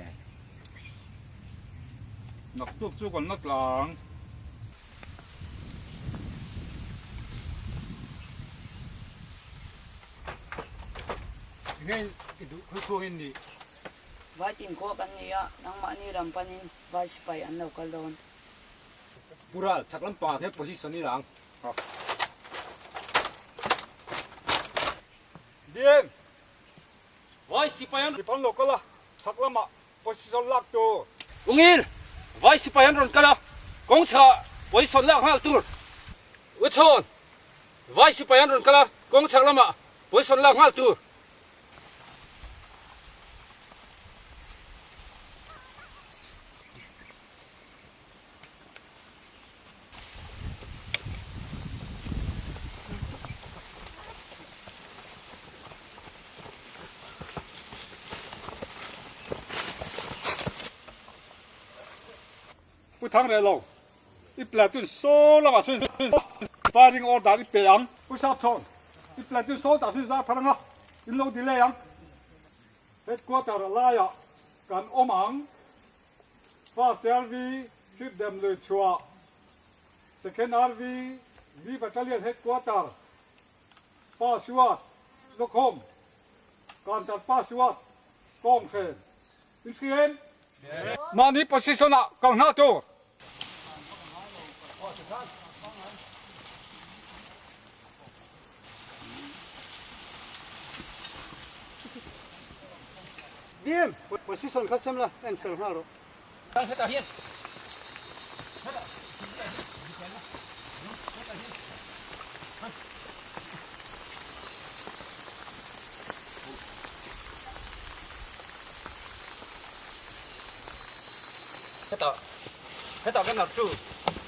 Nak tuk chu kan la tlang. Nge i duh khawi khuang in ni. Vai tin khuah kan ni a, nangmahni ram panin vai sipai an lo kal dawn. Pural chak lampangah khian position i lang. Diem! Vai sipai an rawn lo kal a, chhak lamah position lak tur. Ungil! Vai sipai an rawn kal a, kawng chhakah position lak nghal tur. Uchhawn! Vai sipai an rawn kal a, kawng chhak lamah position lak nghal tur. Pu Thang reh lo, i platoon saw lamah sawn firing order i pe ang. Pu Sapchhawn, i platoon saw tah sawn zar phar anga in lo delay ang. Headquarter laiah kan awm ang. First RV Sip Dem lui chhuah, Second RV B Battalion Headquarter Pa Suat Lukhum, Counter Pa Suat Kawng Hren in hriam. Mahni position ah kal hna tur. Bim, position kha sem la, en fel nghal rawh. Tang hetah hian. Hetah, hetah kan harh tu,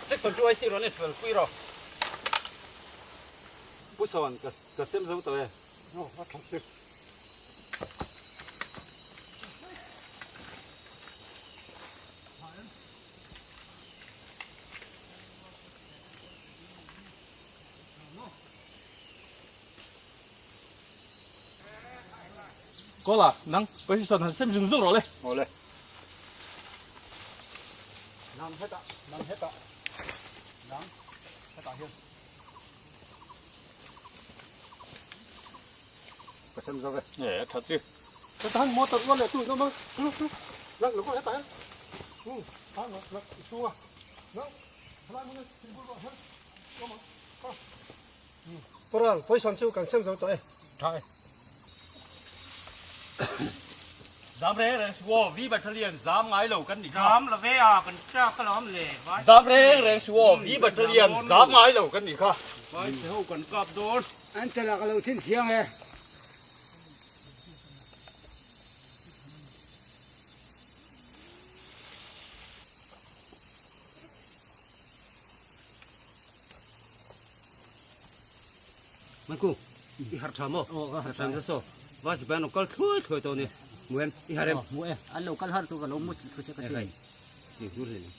section 2 IC rawn en pui rawh. Pu Sawn, ka ka sem zo tawh e. Aw, a tha che. Kawla, nang position han sem zung zung rawh le. Aw le. Nang hetah, nang hetah, nang hetah hian. Ka sem zo ve. E, a tha chi. Heta han motor rual leh tu in awm a. Lak lo hetah hian. Ha lak lak i chhung a. Nang helai hmun hi thingpui ruah hian awm ang. Ha. Pural, poison chu kan sem zo tawh e. Tha e. Zam reng reng suh aw, V Battalion zam ngai lo kan ni kha. Zam lo ve a, kan chak alawm le. Zam reng reng suh aw, V Battalion zam ngai lo kan ni kha. Vai chhe ho kan kap dawn. An chala ka lo thin thiang e. Mangku, i harh tha maw? Aw, ka harh tha nasa saw. Va sipai an lo kal thluai thluai tawh a ni. Hmu em? I harh em? Hmu e. An lo kal harh chu ka lo mu thu se ka hria. Ti hnur hle ni.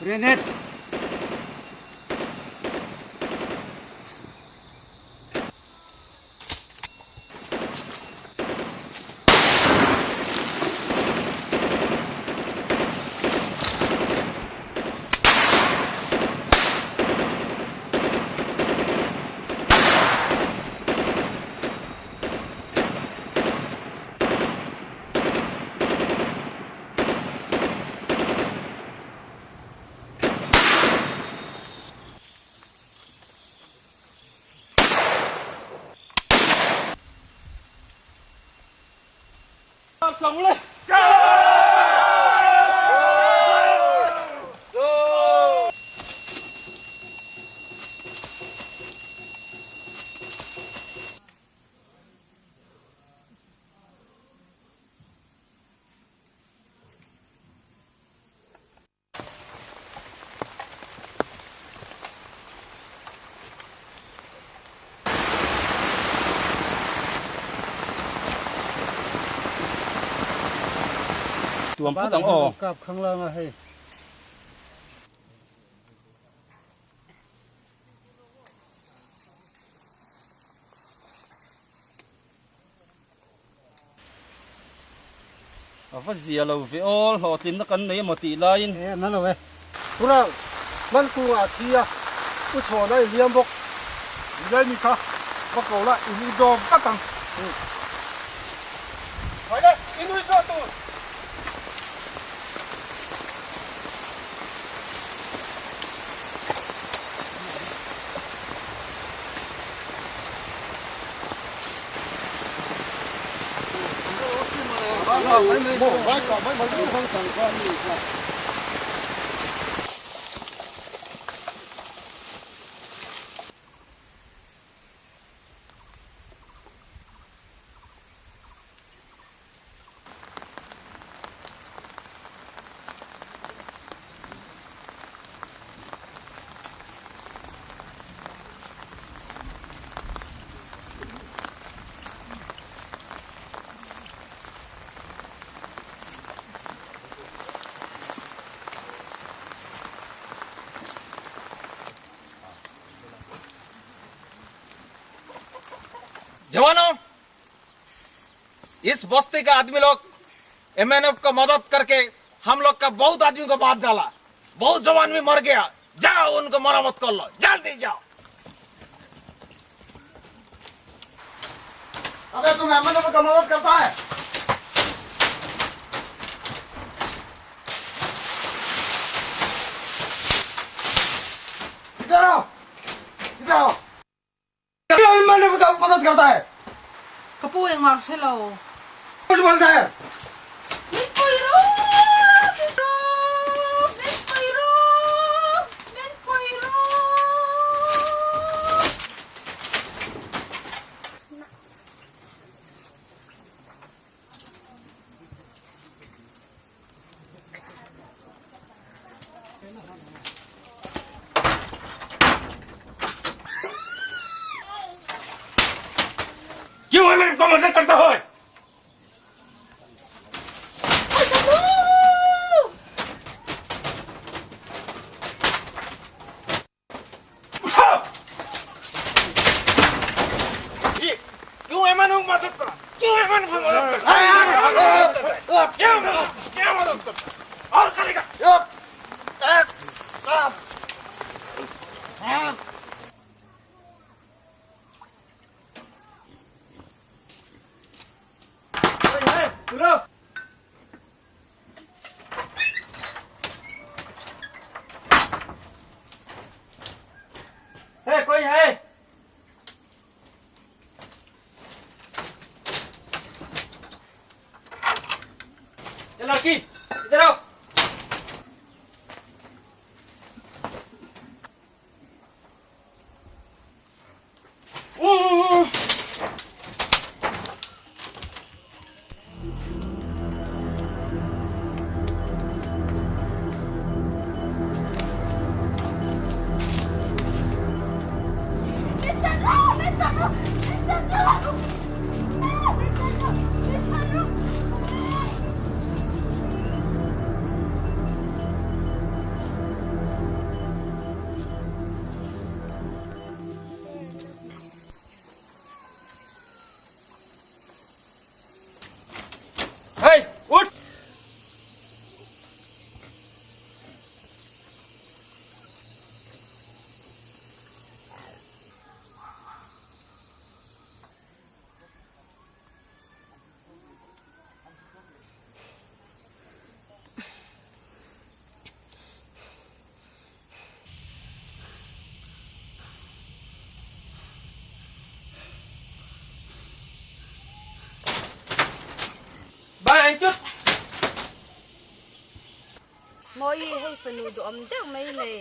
Grenade! Tuam phawt ang aw. Kap khanglang a hei. A va zia lo ve aw, hlawhtlinna kan nei emaw tih laiin. E, na lo e. Tunah man kungah a thi a, u chhawn a inliam bawk. Nilai mi kha va ko la, in u dawm vat ang. Hawi le, in ui zawh tur. जवानों, इस बस्ती का आदमी लोग एमएनएफ को मदद करके हम लोग का बहुत आदमी को मार डाला, बहुत जवान भी मर गया। जाओ उनको मरम्मत कर लो, जल्दी जाओ। अबे तुम एमएनएफ का मदद करता है? इधर आओ, इधर आओ। क्यों एमएनएफ का मदद करता है? Ka pu engmah hre lo. कुछ बोलता है? Min pui ru, min ru, min pui ru, min pui ru. क्यों एमएनएफ को मदद करता हो? उठाओ। जी, क्यों एमएनएफ को मदद करा? क्यों एमएनएफ को मदद करता? क्यों क्यों मदद करता? और करेगा। है कोई है? ये लड़की इधर आओ। Hey, उठ। Bye, anh chút. Mawi hei fanu duhawm deuh mai nei.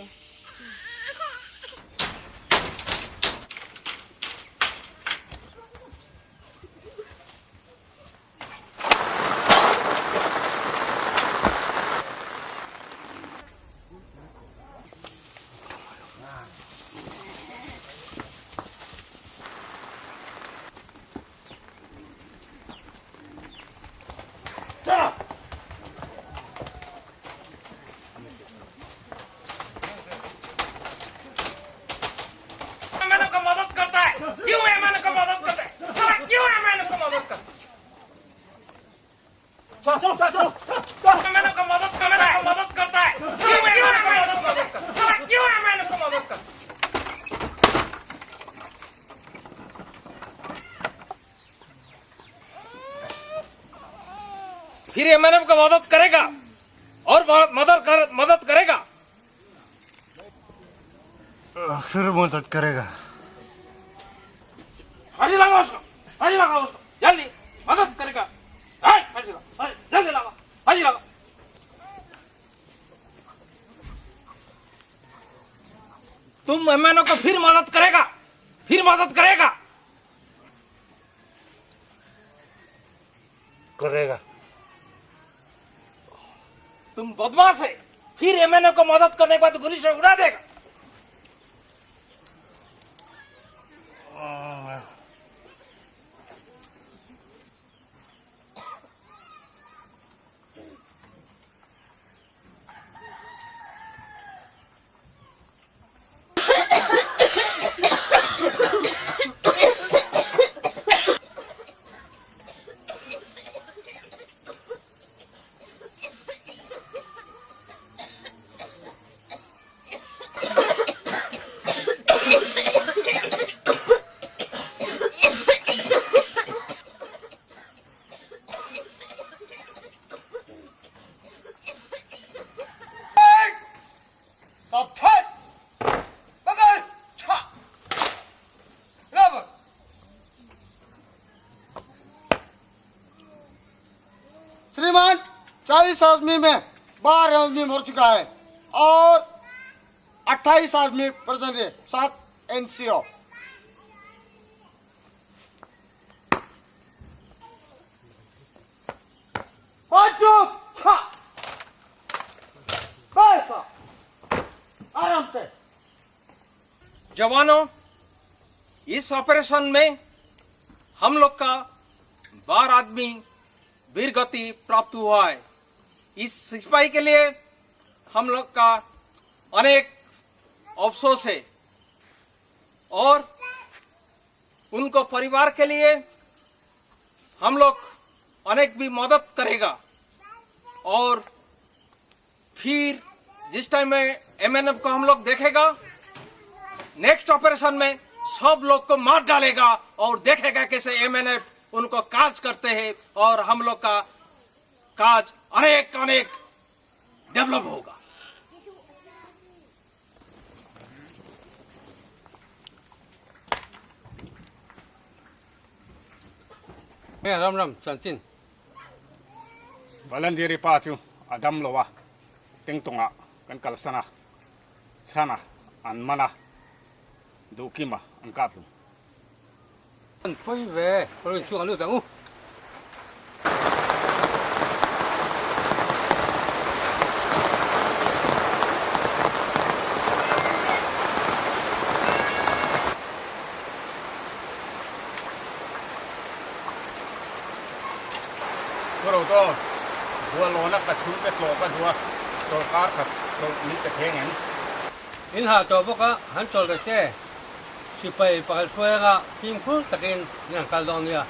MNF का मदद करता है? क्यों एमएनएफ का मदद करता है? साला क्यों एमएनएफ का मदद करता है? एमएनएफ का मदद करता है, मदद करता है। क्यों एमएनएफ का मदद करता है? साला क्यों एमएनएफ का मदद करता है? फिर एमएनएफ का मदद करेगा और मदद करेगा। फिर मदद करेगा। फांसी लगाओ उसको, फांसी लगाओ उसको, जल्दी मदद करेगा। फांसी लगाओ, जल्दी लगाओ, फांसी लगाओ। तुम एमएनओ को फिर मदद करेगा, फिर मदद करेगा, करेगा। तुम बदमाश है, फिर एमएनओ को मदद करने के बाद गोली से उड़ा देगा। 40 आदमी में 12 आदमी मर चुका है और 28 आदमी प्रेजेंट है, 7 एनसीओ। आराम से। जवानों, इस ऑपरेशन में हम लोग का 12 आदमी वीर गति प्राप्त हुआ है। इस सिपाही के लिए हम लोग का अनेक अफसोस है और उनको परिवार के लिए हम लोग अनेक भी मदद करेगा। और फिर जिस टाइम में एमएनएफ को हम लोग देखेगा, नेक्स्ट ऑपरेशन में सब लोग को मार डालेगा और देखेगा कैसे एमएनएफ उनको काज करते हैं और हम लोग का काज अनेक अनेक डेवलप होगा। Ram ram chanchin. Volunteer pa chu adam lowa tengtonga kan kalsana chana an mana dukima an kaplu. An poi ve, poi chu alu tang u. To bua lona ka chu te tlo ka dua to kar khat to ni te theng en in ha to boka han chol da che sipai pakal thuanga phim khul takin nan kal dong nia.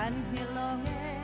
Kan hilonge